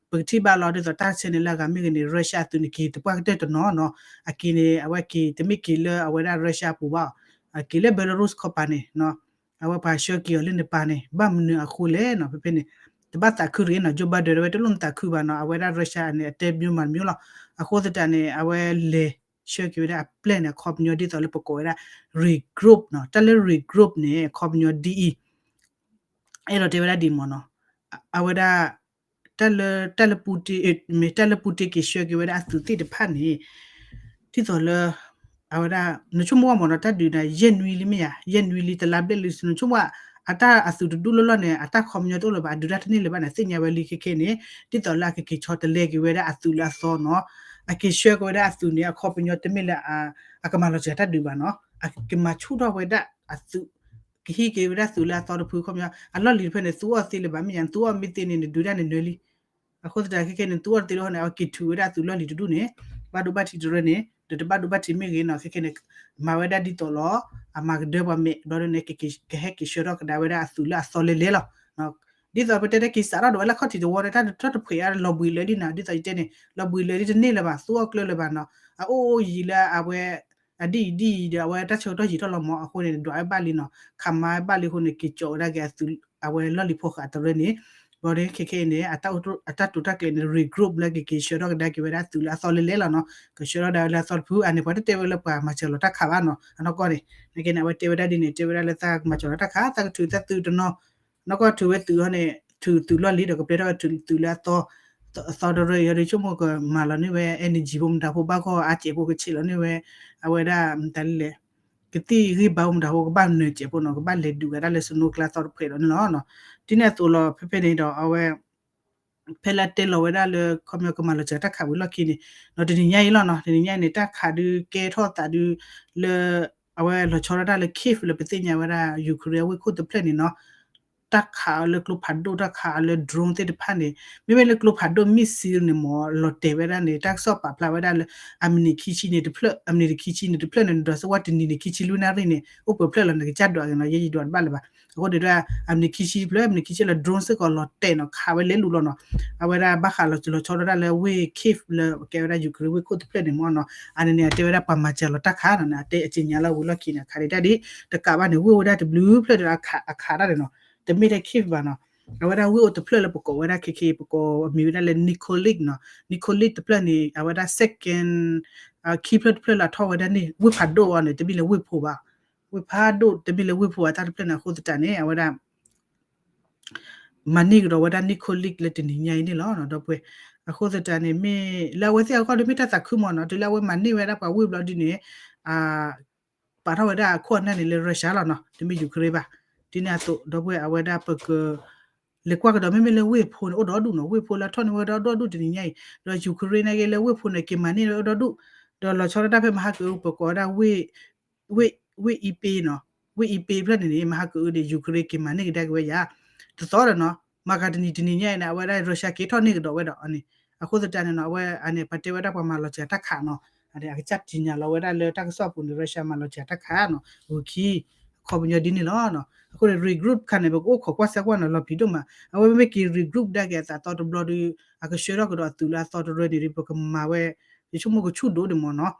ပကထံၣ်ဘၣ်လီၤ ဒ်သိးတၢ်ဆဲးန့ၣ်လၢအဂၤမ့ၢ်ဂ့ၤန့ၣ် Russia အသုးန့ၣ် က့ၤသပှၢ်ကတၢၢ်တနီၤနီၤ အက့ၤန့ၣ် အဝဲက့ၤ တမ့ၢ်က့ၤလၢအဝဲဒၣ် Russia အပူၤဘၣ် အက့ၤလၢ Belarus ခီပၤန့ၣ် အဝဲပှၤဆှၢက့ၤအီၤလၢန့ၣ်ပၤန့ၣ် ဘၣ်မနုၤအဃိလဲၣ်နီၤ ဖဲဖဲန့ၣ် တဘၣ်သးခုတဂ့ၤနီၤ Joe Biden ဝဲတလိၣ်နသးခုဘၣ်နီၤ အဝဲဒၣ် Russia န့ၣ် အတဲမျိုးမၤမျိုးလီၤ အဃိသတးန့ၣ် အဝဲလဲၤဆှၢက့ၤဝဲဒၣ်အ plan န့ၣ် အခီပညီဒ်သိးလၢပကိးဝဲဒၣ် regroup နီၤ တၢ်လၢ regroup န့ၣ် အခီပညီဒ်အံၤ အဲၣ်ဒိးတဲဝဲဒၣ်ဒ်မ့ၢ်နီၤ အဝဲဒၣ် တၢ်လၢ တၢ်လၢ Putin မ့ၢ်တၢ်လၢ Putin က့ၤဆှၢက့ၤဝဲဒၣ်အသုးသ့ၣ်တဖၣ်န့ၣ် ဒ်သိးလၢ အဝဲဒၣ် နဆိကမိၣ်ဘၣ်မ့ၢ်နီၤ တၢ်ဒုးန့ၣ် ယဲၢ်နွံလံမ့ၢ်ဧါ ယဲၢ်နွံလံ တလါဘျဲၣ်လံ နဆိကမိၣ် အတၢ်အသုးတဒူၣ်လီၢ်လီၢ်န့ၣ် အတၢ်ခီပညီတအိၣ်လၢၤဘၣ် အဒုးတၢ်တန့ၢ်လၢၤဘၣ်န့ၣ် သ့ၣ်ညါဝဲလံခဲခဲန့ၣ် ဒ်သိးလၢအကက့ၤဆီတလဲက့ၤဝဲဒၣ်အသုးလၢအသီနီၤ အက့ၤဆှၢက့ၤဝဲဒၣ်အသုးန့ၣ် အခီပညီတမ့ၢ်လၢ အကမၤလီၤစှၤတၢ်ဒုးဘၣ်နီၤ အကမၤဆူၣ်ထီၣ်ဝဲဒၣ်အသုး ကဟံးက့ၤဝဲဒၣ်သုးလၢအသီတဖု ခီပညီ အလီၢ်လံၤတဖျၢၣ်န့ၣ် သူအီၤသ့လၢၤဘၣ် မ့ၢ်ယၤ သူအီၤမ့ၢ်သ့န့ၣ် နဒုးတၢ်န့ၣ်နၢၤလံ အဃိသတးခဲခဲန့ၣ် သူအီၤတသ့လၢဟီန့ၣ် အဝဲက့ၤထုးဝဲဒၣ်အသုးလီၢ်လံၤတဒူၣ်န့ၣ် ဘၣ်ဒိဘၣ်ထံးတရၢန့ၣ် ဒီးတဘၣ်ဒိဘၣ်ထံးမ့ၢ်ဂ့ၤနီၤ ခဲခဲန့ၣ် မၤဝဲဒၣ်ဒ်သိးလီၤ အမၤကဒၢပှၤမဲာ် ဘျီဒ်န့ၣ် ကဟဲက့ၤဆှၢထီၣ်ကဒါဝဲဒၣ်အသုးလၢအသီလဲၤလဲၤလီၤ ဒ်သိးပတဲတၢ်က့ၤစးထီၣ်ဒီးဝဲလၢခီၣ်ထံးတဝီန့ၣ် တၢ်တဖှဲးအါလီၤဘှံးလၢာ်လံနီၤ ဒ်သိးယတဲန့ၣ် လီၤဘှံးလၢာ်လံတန့ၢ်လၢၤဘၣ် သူအီၤကျၢၤလၢၤဘၣ်နီၤ အအိၣ်ယံၤလၢအဝဲ အဒ်အံၤဒ်အံၤဒီး အဝဲတၢ်ဆၢကတီၢ်ယံာ်ထီၣ်လီၤမး အဃိန့ၣ် ဒွးဝဲဘၣ်လံနီၤ ခးမါဝဲဘၣ်လံအဃိန့ၣ် က့ၤကၠီးဝဲဒၣ်က့ၤအသုး အဝဲလီၢ်လံၤဖိဃာ်တရၢန့ၣ် ဘျီဒ်ခဲခဲအံၤန့ၣ် အတၢ်တိာ်တၢ်ကျဲၤန့ၣ် regroup လၢကက့ၤဆှၢထီၣ်ကဒါက့ၤဝဲဒၣ်အသုးလၢအသီလဲၤလဲၤလီၤနီၤ ကဆှၢထီၣ်ကဒါဝဲလၢအသီတဖုအန့ၣ် ပှၤတတဲဝဲလၢပှၤမၤစၢၤလီၤတၢ်ခးဘၣ်နီၤ အနီၢ်ကီၢ်န့ၣ် နကဲန့ၣ် အဝဲတဲဝဲဒၣ်ဒ်န့ၣ် တဲဝဲဒၣ်လၢသးကမၤစၢၤလီၤတၢ်ခး သးကထုးသးသုးတနီၤ နီၢ်ကီၢ်ထုးဝဲသုးဟီန့ၣ် ထုးသုးလီၢ်လံၤဒီးကပျဲထီၣ်ဝဲထုးသုးလၢအသီ အသီတရၢအံၤဒီး ဆိကမိၣ်ကမၤလီၤန့ၢ်ဝဲ energy ဖိမတၤဖိဘၣ်ဂီၢ်အါစဲးဖိကဆံးလီၤန့ၢ်ဝဲ အဝဲဒၣ်မတၤလဲၣ် ကသံၣ်ဂံၢ်ဘါဖိမတၤဖိ ကဘၣ်နၢၤစဲးဖိနီၤ ကဘၣ်လဲၤဒုးဂၤဒၣ်လၢ snow ကျါသီတဖှဲးဒီးန့ၣ်လီၤ. ဒ်န့ၣ်အသိးလီၤ ဖဲဖဲန့ၣ်ဒီး အဝဲ ဖဲလၢတဲလီၤဝဲဒၣ်လၢ ခီပညီကမၤလီၤစှၤတၢ်ခးဝံၤလီၢ်ခံန့ၣ် တနံၤညါအံၤလီၤနီၤ တနံၤညါအံၤန့ၣ် တၢ်ခးဒုးကဲထီၣ်သးဒုးလၢ အဝဲလီၤဆီဒၣ်တၢ်လၢ Kyiv လၢပသ့ၣ်ညါဝဲဒၣ် Ukraine အဝ့ၢ်ခိၣ်တဖျၢၣ်န့ၣ်နီၤ တၢ်ခးအီၤလၢကျိဖးဒိၣ် တၢ်ခးအီၤလၢ drone သ့ၣ်တဖၣ်န့ၣ် မ့မ့ၢ်လၢကျိဖးဒိၣ် missile န့ၣ်မ့ၢ် လီၤတဲာ်ဝဲဒၣ်န့ၣ် တၢ်ကစီၣ်ပာ်ဖျါဝဲဒၣ်လၢ အမံးနံးခံဆံန့ၣ်တဖျၢၣ် အမံးနံးခံဆံန့ၣ်တဖျၢၣ်န့ၣ် ဒိးစ့ဝါတနံၤန့ၣ် ခံဆံလွံၢ်နၣ်ရံၣ်န့ၣ် အိၣ်ပှဲၤဖျၢၣ်လီၤ နကစၢ်ဒွးက့ၤနီၤ ယဲယဒွးတဘၣ်လၢၤဘၣ်. အဃိန့ၣ်ဒီး အမံးနံးခံဆံတဖျၢၣ် အမံးနံးခံဆံလီၤ drone စ့ၢ်ကီးလီၤတဲာ်နီၤ ခးဝဲလဲၤလူၤလီၤနီၤ. အဝဲဒၣ်ဘၣ်ဃးလီၤလီၤဆီဒၣ်တၢ်လၢဝ့ၢ် Kyiv လၢကဲဝဲဒၣ် Ukraine ဝ့ၢ်ခိၣ်တဖျၢၣ်န့ၣ်မ့ၢ်နီၤ အန့ၣ်န့ၣ် အတဲဝဲဒၣ်ပှၤမၤစၢၤလီၤတၢ်ခးနီၤ အတဲအစ့ညါလၢဝံၤလီၢ်ခံန့ၣ် အခးဒံးတၢ်ဒ် တကးဘၣ်န့ၣ် ဝ့ၢ်ဝဲဒၣ်တဘျုးဖျၢၣ်ဒီးအခးတၢ်န့ၣ်နီၤ တမ့ၢ်ထဲ Kyiv ဘၣ်နီၤ အဝဲဒၣ်ဝ့ၢ်အိၣ်တဖျၢၣ်လၢပကိးဝဲဒၣ်ခဲခဲ ပကိးအမံၤဝဲဒၣ်လၢ Nikolic နီၤ Nikolic တဖျၢၣ်န့ၣ် အဝဲဒၣ် second ခံဖျၢၣ်တဖျၢၣ်လၢအထီၣ်ဝဲဒၣ်န့ၣ် ဝ့ၢ်ဖးဒိၣ်အီၤန့ၣ် တမ့ၢ်လၢဝ့ၢ်ဖိဘၣ် ဝ့ၢ်ဖးဒိၣ် တမ့ၢ်လၢဝ့ၢ်ဖိဘၣ် တၢ်တဖျၢၣ်န့ၣ် အဃိသတးန့ၣ် အဝဲဒၣ် မၤန့ၢ်ကဒီးဝဲဒၣ် Nikolic လၢတနံၤညါအံၤန့ၣ်လီၤ ဒီပုၢ်ဝဲၢ်. အဃိသတးန့ၣ် မ့ၢ်လၢအဝဲသ့ၣ်အဂီၢ်ဒီးမ့ၢ်တၢ်သးခုမ့ၢ်နီၤ တုၤလၢအဝဲမၤန့ၢ်ဝဲဒၣ်ပှၤဝ့ၢ်ဘျီဒ်န့ၣ် ပာ်ထီၣ်ဝဲဒၣ်အခိၣ်အနၢ်န့ၣ်လၢ Russia လီၤနီၤ တမ့ၢ် Ukraine ဘၣ်. ဒ်န့ၣ်အသိး ဒီပုၢ်ဝဲၢ် အဝဲဒၣ်ပက လဲၤကွၢ်ကဒီး မ့မ့ၢ်လၢဝ့ၢ်ဖိန့ၣ် အိၣ်ဒီဒူၣ်နီၤ ဝ့ၢ်ဖိလၢအထီၣ်န့ၢ်ဝဲဒၣ်ဒီဒူၣ်တနံၤညါအံၤ ဒီး Ukraine န့ၣ်က့လၢဝ့ၢ်ဖိန့ၣ် က့ၤမၤန့ၢ်ဝဲဒီဒူၣ် ဒီးလီၤဆီဒၣ်တၢ်ဖဲမဟါကအု ပကိးဝဲဒၣ် ဝ့ၢ်အံပ့နီၤ ဝ့ၢ်အံပ့ဖျၢၣ်န့ၣ်န့ၣ် မဟါကအုန့ၣ် Ukraine က့ၤမၤန့ၢ်ကဒါက့ၤဝဲယါ တသီဒီးနီၤ မၤကၤတနံၤတနံၤညါအံၤန့ၣ် အဝဲဒၣ် Russia က့ၤထီၣ်န့ၢ်ကဒီးဝဲဒီးန့ၣ် အဃိသတးန့ၣ်နီၤ အဝဲအန့ၣ် ပတဲဝဲဒၣ်ပှၤမၤလီၤစှၤတၢ်ခးနီၤ အကစၢ်တံၢ်ညါလီၤဝဲဒၣ်လၢတၢ်ကစီၣ်အပူၤန့ၣ် Russia မၤလီၤစှၤတၢ်ခးနီၤ ဂုၤခံ အခီပညီဒ်န့ၣ်လီၤ. အဃိန့ၣ် regroup ခါန့ၣ် ပကအိၣ်ခိးကွၢ်စၢ်ကွၢ်နီၤ လီၤပျံၤဒိၣ်မး အဝဲမ့မ့ၢ်က့ၤ regroup ဒါက့ၤအသးသီတဘျီဒီး အကဆှၢထီၣ်ကဒီးအသုးလၢအသီတရၢန့ၣ်ဒီး ပကမၤဝဲ ယဆိကမိၣ်ကဆူၣ်ဒိၣ်ဒံးမ့ၢ်နီၤ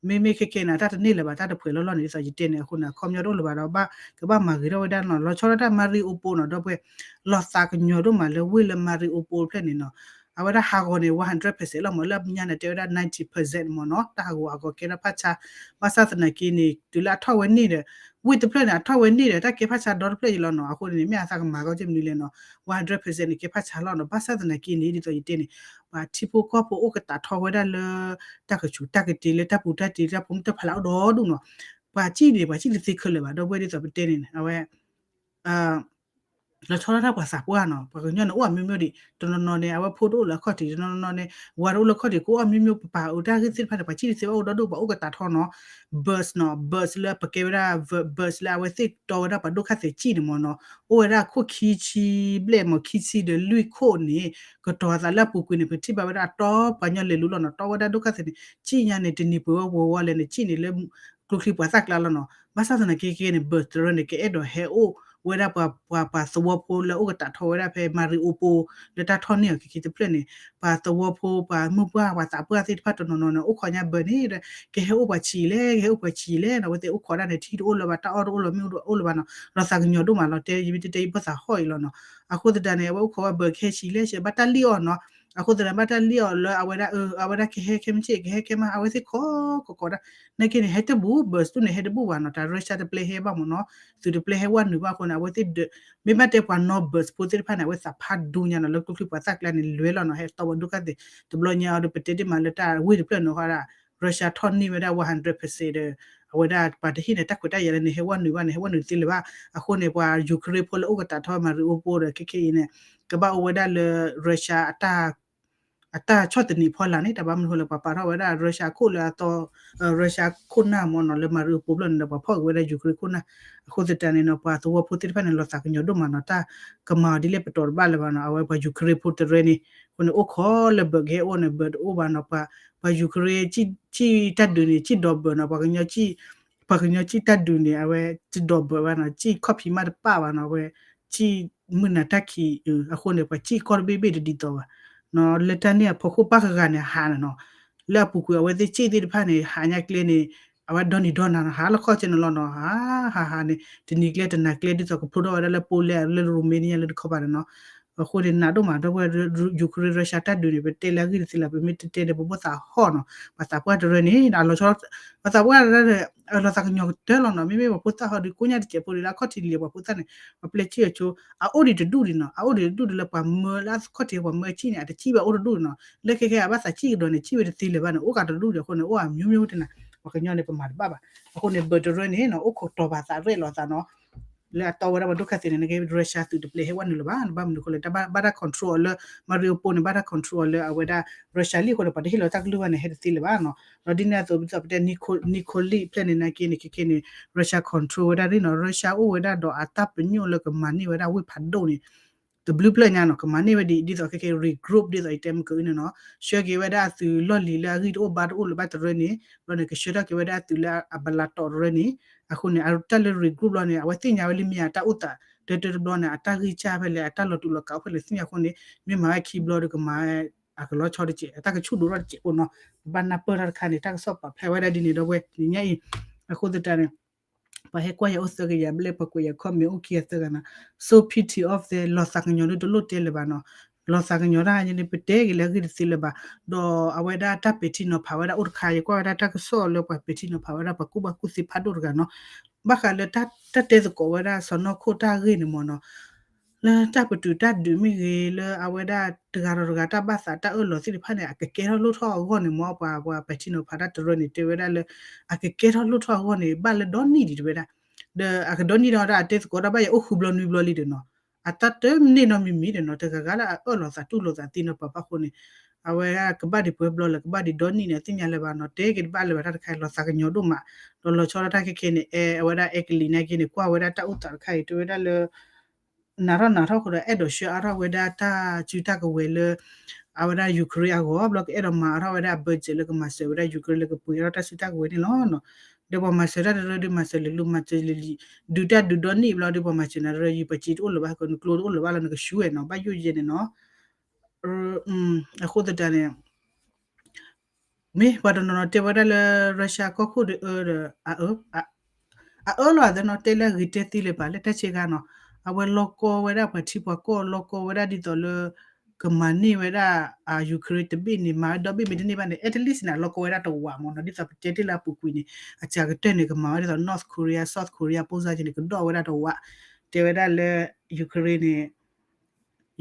မ့မ့ၢ်ခဲခဲန့ၣ် တၢ်တန့ၢ်လၢၤဘၣ် တၢ်တဖှဲးလီၤလီၤန့ၣ် ဒ်သိးယတဲန့ၣ် အဃိန့ၣ် အခီပညီတအိၣ်လၢၤဘၣ်ဒီး ကဘၣ်မၤဂ့ၤထီၣ်ဝဲဒၣ်နီၤ လီၤဆီဒၣ်တၢ် Mariupol နီၤ ဒီပုၢ်ဝဲၢ် လီၤသးကညီၤဒိၣ်မးလၢဝ့ၢ်လၢ Mariupol ဖျၢၣ်န့ၣ်နီၤ အဝဲဒၣ်ဟးဂီၤန့ၣ် one hundred percent လီၤမ့ၢ် လၢအမဲာ်ညါန့ၣ် တဲဝဲဒၣ် ninety percent မ့ၢ်နီၤ တၢ်ဟးဂီၤဟးဂီၤကဲထီၣ်ဖးဆါ ဘၣ်ဆၣ်သနာ်က့န့ၣ် တုၤလၢအထီၣ်ဝဲန့ၣ်ဒီး ဝ့ၢ်တဖျၢၣ်န့ၣ် အထီၣ်ဝဲန့ၣ်ဒီး တၢ်ကဲဖးဆါဒီတဖျၢၣ်အံၤလီၤနီၤ အဃိန့ၣ် မ့ၢ်အသးကမၤကီက့မနုၤလဲၣ်နီၤ one hundred percent န့ၣ် ကဲဖးဆါလီၤနီၤ ဘၣ်ဆၣ်သနာ်က့န့ၣ် ဒ်သိးယတဲန့ၣ် ပှၤထံဖိကီၢ်ဖိအိၣ်ကတးထီဝဲဒၣ်လၢ တၢ်ကဆူးတၢ်ကတ့ၤလၢတၢ်ပူၤတၢ်တ့ၤ တၢ်ဖိမုၣ်တၢ်ဖးလၢအအိၣ်ဒီဒူၣ်နီၤ ပှၤစံၣ်န့ၣ် ပှၤစံၣ်တသ့ခဲလၢာ်ဘၣ် ဒီပုၢ်ဝဲၢ် ဒ်သိးပတဲန့ၣ် အဝဲ လီၤဆီဒၣ်တၢ်ပှၤသးပှၢ်နီၤ ပှၤကညီန့ၣ်အိၣ်အမျိုးမျိုးဒံး တနီၤနီၤန့ၣ် အဝဲဖိတအိၣ်လၢအခီၣ်ထံး တနီၤနီၤန့ၣ် ဝၤတအိၣ်လၢအခီၣ်ထံး ကအိၣ်အမျိုးမျိုး ပပာ်အုးတၢ်ဂ့ၢ်သ့ၣ်တဖၣ်န့ၣ် ပှၤစံၣ်တသ့ဘၣ်အိၣ်ဒီဒူၣ် ပှၤအိၣ်ကတးထီနီၤ bus နီၤ bus လၢပကဲဝဲဒၣ် bus လၢအဝဲသ့ၣ်တီဝဲဒၣ်ပှၤဒိၣ်ခါသဲးစံၣ်န့ၣ်မ့ၢ်နီၤ အိၣ်ဝဲဒၣ်ခိၣ်ခံဆံဘျဲၣ်မ့ၢ်ခံဆံဒီးလွံၢ်ခိၣ်န့ၣ် ကတီၤအသးလၢအပူၤကွံာ်န့ၣ် ပထံၣ်ဘၣ်ဝဲဒၣ်အတီပှၤကညီလဲၤလူၤလီၤနီၤ တီဝဲဒၣ်ဒိၣ်ခါသဲးန့ၣ် စံၣ်ညါန့ၣ် တနံၤပှဲၤဝဲပှဲၤဝဲလဲၣ်န့ၣ် စံၣ်န့ၣ်လၢ ကျိချံပှၤသၣ်ကျါလီၤနီၤ ဘၣ်ဆၣ်သနာ်က့ကဲန့ၣ် bus တရၢန့ၣ် ကအဲၣ်ဒိးဟဲအိၣ်ဝဲဒၣ်ပှၤ ပှၤ ပှၤသဝီဖိလၢအိၣ်ကတးထီဝဲဒၣ်ဖဲ Mariupol လၢတၢ်ထီၣ်န့ၢ်အီၤခံခံတဖျၢၣ်န့ၣ် ပှၤသဝီဖိ ပှၤမုၢ်ပှၢ် ပှၤသးပှၢ်သ့ၣ်တဖၣ်တနီၤနီၤန့ၣ် အိၣ်ခိးညါ bus န့ၣ် ကဟဲအိၣ်ပှၤဆံးလဲၣ် ကဟဲအိၣ်ပှၤဆံးလဲၣ်နီၤ အဝဲသ့ၣ်အိၣ်ခိးဒၣ်န့ၣ် ထံတအိၣ်လၢၤဘၣ် တၢ်အီၣ်တအိၣ်လၢၤ မ့ၣ်အူတအိၣ်လၢၤဘၣ်နီၤ လီၤသးကညီၤဒိၣ်မးလီၤ တဲ ယမ့ၢ်တတဲယဘၣ်သးဟီၣ်အံၤလီၤနီၤ အဃိသတးန့ၣ် အဝဲအိၣ်ခိးဝဲ bus ကဟဲဆံးလဲၣ် ဘၣ်တၢ်လံၣ်အီၤနီၤ အဃိသတးန့ၣ် ဘၣ်တၢ်လံၣ်အီၤလၢအဝဲဒၣ် အဝဲဒၣ်ကဟဲခဲမုၢ်ဆ့ၣ် ကဟဲခဲမး အဝဲသ့ၣ်ခိး ခိးခိးဒၣ် နာ်က့န့ၣ် ဟဲတဘူၣ် bus တန့ၣ် ဟဲတဘူၣ်ဘၣ်နီၤ တၢ် Russia တပျဲဟဲဘၣ်မ့ၢ်နီၤ သုးတပျဲဟဲဝဲနုာ်ဘၣ်အဃိန့ၣ် အဝဲသ့ၣ်ဒၢး မ့ၢ်ဘၣ်တဲပှၤနီၢ် bus ဖိသ့ၣ်တဖၣ်န့ၣ် အဝဲသးဖးဒူညါနီၤ လၢကျိချံပှၤသၣ်ကျါန့ၣ် လဲၤလီၤနီၤ ဟဲတီဝဲဒိၣ်ခါသဲး တဘျီညါအီၤဒီး ပတဲဒ်မးလၢတၢ်ဝ့ၢ်တဖျၢၣ်န့ၣ်ဃီဒၣ် Russia ထီၣ်န့ၢ်ဝဲဒၣ် one hundred percent ဒီး အဝဲဒၣ်ပှၤတဟ့ၣ်န့ၣ် တၢ်ခွဲးတၢ်ယာ်လၢန့ၣ် ဟဲဝဲနုာ်ဘၣ်န့ၣ် ဟဲဝဲနုာ်တသ့လၢၤဘၣ် အဃိန့ၣ် ပှၤ Ukraine ဖိလၢအိၣ်ကတးထီ Mariupol ဒီး ခဲခဲအံၤန့ၣ် ကဘၣ်အိၣ်ဝဲဒၣ်လၢ Russia အတၢ် အတၢ်ဆီၣ်သနံးဖီလာ်န့ၣ် တၢ်ဘၣ်မနုၤအဃိလဲၣ် ပှၤပာ်ထီၣ်ဝဲဒၣ် Russia ခိၣ်လၢအသီ Russia ခိၣ်နၢ်မ့ၢ်နီၤ လၢ Mariupol ဖျၢၣ်န့ၣ်ဒီး ပှၤဖီၣ်က့ၤဝဲဒၣ် Ukraine ခိၣ်နၢ် အဃိသတးန့ၣ်နီၤ ပှၤသဝီဖိသ့ၣ်တဖၣ်န့ၣ် လီၤသးကညီၤဒိၣ်မးနီၤ တၢ်ကမၤအီၤဒ်လဲၣ်ပတီၢ်တဘၣ်လၢၤဘၣ်နီၤ အဝဲပှၤ Ukraine ဖိတရၢန့ၣ် အဃိန့ၣ် အိၣ်ခိးလၢ bus ကဟဲအိၣ်န့ၣ် bus တအိၣ်ဘၣ်နီၤ ပှၤ Ukraine စံၣ်တၢ်ဒုးန့ၣ် စံၣ်ဒီး bus နီၤ ပှၤကညီ ပှၤကညီစံၣ်တၢ်ဒုးန့ၣ် အဝဲစံၣ်ဒီး bus ဘၣ်နီၤ စံၣ်ခီၣ်ဖံးမးတပၣ်ဘၣ်နီၤ အဝဲ စံၣ်မုၢ်နၤတၢ်ခံး အဃိန့ၣ် ပှၤစံၣ်ကီၢ်တဘ့ၣ်ဘ့ၣ်တဒ်သိးဘၣ် လၢတၢ်န့ၣ်အဖီခိၣ်ပၣ်ဃုာ်ဂၤန့ၣ် ဟးန့ၣ်နီၤ လၢအပူၤကွံာ်အဝဲသ့ၣ်စံၣ်သ့ၣ်တဖၣ်န့ၣ် ဟးညါကျဲန့ၣ် အဝဲဒီနံၤဒီနၤနီၤ ဟးလၢခီၣ်ဆၢန့ၣ်လီၤနီၤ ဟးဟးဟးန့ၣ် တနံၤကျဲတနၤကျဲ ဒ်သိးကဖျိထီၣ်ဝဲဒၣ်လၢ Poland လၢ Romania လၢတခီပၤန့ၣ်နီၤ အဃိန့ၣ် နးဒိၣ်မး ဒီပုၢ်ဝဲၢ် Ukraine Russia တၢ်ဒုးန့ၣ် ပတဲလၢအဂ့ၢ်တသ့လၢၤ ပမ့ၢ်တတဲဒီး ပဘၣ်သးဟီၣ်နီၤ ပှၤသးပှၢ်တရၢန့ၣ် အလီၤဆီ ပှၤသးပှၢ်တရၢန့ၣ် အလီၤသးကညီၤကတၢၢ်လီၤနီၤ မ့မ့ၢ်ပှၤဖိသၣ်ဟီဒီး ကိးညါတစဲးဖိဒီး လၢအခီၣ်ထံးလံၤပှၤဖိသၣ်န့ၣ် ပှၤပျဲစံၣ်အီၤဆိ အအိၣ်ဒံးတဒူၣ်ဒံးနီၤ အအိၣ်ဒံးတဒူၣ်ဒံးလၢပှၤမၢလၢအခီၣ်ထံးပှၤမၢအစံၣ်န့ၣ် အတစံၣ်ဘၣ်အိၣ်တဒူၣ်နီၤ လၢခဲခဲအဘၣ်သးစံၣ်ကဒီးန့ၣ် စံၣ်ဝဲတသ့လၢၤဘၣ်န့ၣ် အိၣ်ကးတဒူၣ်ဒံးအဃိန့ၣ် အိၣ်အမျိုးမျိုးတနၤ ပှၤကညီန့ၣ် ပမၤတဘၣ်ဘၣ် အဃိန့ၣ် ဘၢၣ်တရၢန့ၣ်နီၤ အိၣ်ခိးတီၤဘၣ်သးရဲၣ်လီၤသးနီၤ လၢအတီဝဲဒၣ်ပှၤဒိၣ်ခါသ့ၣ်န့ၣ် နကဲ Russia သုးတပျဲဟဲဝဲနုာ်လၢၤဘၣ်, ဘၣ်မနုၤအဃိလဲၣ် တၢ်ဘၣ်တၢ် control အီၤလၢ Mariupol န့ၣ် ဘၣ်တၢ် control အီၤလၢအဝဲဒၣ် Russia လံအဃိန့ၣ် ပှၤတဟ့ၣ်လီၤတၢ်ကလုၢ်ဘၣ်န့ၣ် ဟဲတသ့လၢၤဘၣ်နီၤ. ဒီးဒ်န့ၣ်အသိး ဒ်သိးပတဲ Nikolic ဖျဲၣ်န့ၣ်နာ်က့န့ၣ် ခဲခဲန့ၣ် Russia control ဝဲဒၣ်ရံၣ်နီၤ, Russia အိၣ်ဝဲဒၣ်ဒီးအတၢ်ပညိၣ်လၢကမၤန့ၢ်ဝဲဒၣ်ဝ့ၢ်ဖးဒိၣ်န့ၣ် တဘျုးဖျၢၣ်ညါနီၤ, ကမၤန့ၢ်ဝဲဒ် ဒ်သိးခဲခဲ regroup ဒ်သိးယတဲမုၢ်ကနံၤန့ၣ်နီၤ, ဆှၢက့ၤဝဲဒၣ်အသုးလီၢ်လံၤလၢအဂံၢ်တအိၣ်ဘါတအိၣ်လၢၤဘၣ်တရၢန့ၣ်, ဘျီန့ၣ် ကဆှၢထီၣ်က့ၤဝဲဒၣ်အသုးလၢအဘလးတီးတရၢန့ၣ်, အဃိန့ၣ် အတၢ်လၢ regroup လီၤန့ၣ် အဝဲသ့ၣ်ညါဝဲလံမ့ၢ်ဧါ တၢ်အိၣ်သးတၢတၢတဘျီန့ၣ် အတၢ်ဂံၢ်စၢ်ဖဲလဲၣ် အတၢ်လီၤတူာ်လီၤကာ်အိၣ်ဖဲလဲၣ်သ့ၣ်ညါအဃိန့ၣ် မ့ၢ်မၤဝဲခံဘျီဒီးကမၤ အကလီၤဆီတစဲး အတၢ်ကဆူၣ်ဒိၣ်ထီၣ်တစဲးဖိနီၤ, ပဘၣ်နၢ်ပၢၢ်ထီၣ်တခါန့ၣ် တၢ်ကစီၣ်ပာ်ဖျါဝဲဒၣ်ဒ်န့ၣ်ဒီးဝဲ နံၤညါအံၤ, အဃိသတးန့ၣ် ပှၤဟဲကွၢ်ယၤအိၣ်သၢကယၤဘျဲၣ် ပှၤကွဲးယၤ comment အိၣ်ခံဂၤသၢဂၤနီၤ, so pity of the လီၤသးကညီၤဒ်တလိၣ်တဲလၢၤဘၣ်နီၤ, လီၤသးကညီၤတၢ်န့ၣ် ပတဲက့ၤလၢအဂ့ၢ်တသ့လၢၤဘၣ်, ဒီးအဝဲဒၣ်တၢ်ပဲာ်ထံနီၤဖးဝဲဒၣ်အိၣ်တခါ ယကွၢ်ဝဲဒၣ်တၢ်ကစီၣ်လၢပှၤပဲာ်ထံနီၤဖးဝဲဒၣ်ပှၤကူၣ်ဘၣ်ကူၣ်သ့ဖးဒိၣ်တဂၤနီၤ, ဘၣ်ဃးလၢတၢ်တဲသကိးဝဲဒၣ်စီၤနီၢ်ခိၣ်တၢ်ဂ့ၢ်န့ၣ်မ့ၢ်နီၤ လၢတၢ်ပတုာ်တၢ်ဒုးမ့ၢ်ဂ့ၤ လၢအဝဲဒၣ်တဂၤဒီးတဂၤတၢ်ဘၣ်သးတၢ်အၢၣ်လီၤသ့ၣ်တဖၣ်န့ၣ် အကကဲထီၣ်လိၣ်ထီၣ်အဂီၢ်န့ၣ်မ့ၢ် ပှၤ ပှၤပဲာ်ထံနီၤဖးတၢ်တရၢန့ၣ် တဲဝဲဒၣ်လၢ အကကဲထီၣ်လိၣ်ထီၣ်အဂီၢ်န့ၣ် ဘၣ်လၢဒီနံၣ်ဒံးတဲဝဲဒၣ်, ဒီးအကဒီနံၣ်ဒီးအတဲသကိးတၢ်ဘၣ်ယအိၣ်ဃုဘျီနွံဘျီလံဒီးနီၤ, အတၢ်တမ့ၢ်နီတမံၤမံၤဒီးနီၤ တဂၤဂၤလၢအအၢၣ်လီၤသးတူၢ်လိာ်သးသ့နီၤ ပှၤဘၣ်ဃိန့ၣ် အဝဲဒၣ်ကဘၣ်ဒံးပှဲၤဘျီလၢကဘၣ်ဒံးဒီနံၣ်န့ၣ် အသ့ၣ်ညါလၢၤဘၣ်နီၤ တဲက့ၤတဘၣ်လၢၤဘၣ်တၢ်တခါ လီၤသးကညီၤဒိၣ်မး, ဒီးလီၤဆီဒၣ်တၢ်ခဲခဲန့ၣ် အဲ အဝဲဒၣ်အဲကလံးနာ်က့န့ၣ် ကွၢ်ဝဲဒၣ်တၢ်အိၣ်သးတခါအံၤ တဲဝဲဒၣ်လၢ နၤထီၣ်နၤထီၣ်ဃိဒီး အဲၣ်ဒိးဆှၢအါထီၣ်ဝဲဒၣ်တၢ်စုတၢ်ကဝဲၤလၢ အဝဲဒၣ် Ukraine အဂီၢ် ဘျီကအဲၣ်ဒိးမၤအါထီၣ်ဝဲဒၣ် budget လၢကမၤစၢၤဝဲဒၣ် Ukraine လၢကပှ့ၤအါထီၣ်တၢ်စုတၢ်ကဝဲၤန့ၣ်လီၤ. ဒီးပှၤမၤစၢၤတၢ်တရၢဒီး မၤစၢၤလၢလူ မၤစၢၤလၢလံ ဒုးတၢ်ဒုးဒီနံၣ်ဘျီဒီး ပှၤမၤစၢၤနၤတရၢ ယပစ့တအိၣ်လၢၤဘၣ် နကျိတအိၣ်လၢၤဘၣ်လီၤ နကဆူၣ်ဝဲနီၤ ဘၣ်ယိၣ်ယဲန့ၣ်နီၤ. အဃိသတးန့ၣ် မ့ၢ်ပှၤတနီၤနီၤတဲဝဲဒၣ်လၢ Russia ကီၢ်ခိၣ်ဒီးအၢဒီး အအၢလီၤသနီၤ တဲလၢအဂ့ၤတဲသ့လၢၤဘၣ် လၢတၢ်ဆ့ကၤနီၤ အဝဲလီကီဝဲဒၣ်ပှၤထံပှၤကီၢ် လီကီဝဲဒၣ်ဒ်သိးလၢ ကမၤန့ၢ်ဝဲဒၣ် Ukraine တဘ့ၣ်န့ၣ် မၤဝဲဒီဘ့ၣ်မ့ၢ်တန့ၢ်ဘၣ်န့ၣ် at least န့ၣ် လီကီဝဲဒၣ်တဝးမ့ၢ်နီၤ ဒ်သိးပတဲတ့ၢ်လၢအပူၤကွံာ်န့ၣ် အစှၤကတၢၢ်န့ၣ် ကမၤဝဲဒ်သိး North Korea South Korea ပိၢ်စၢ်က့န့ၣ် ကဒီၣ်ဝဲဒၣ်တဝး တဲဝဲဒၣ်လၢ Ukraine န့ၣ်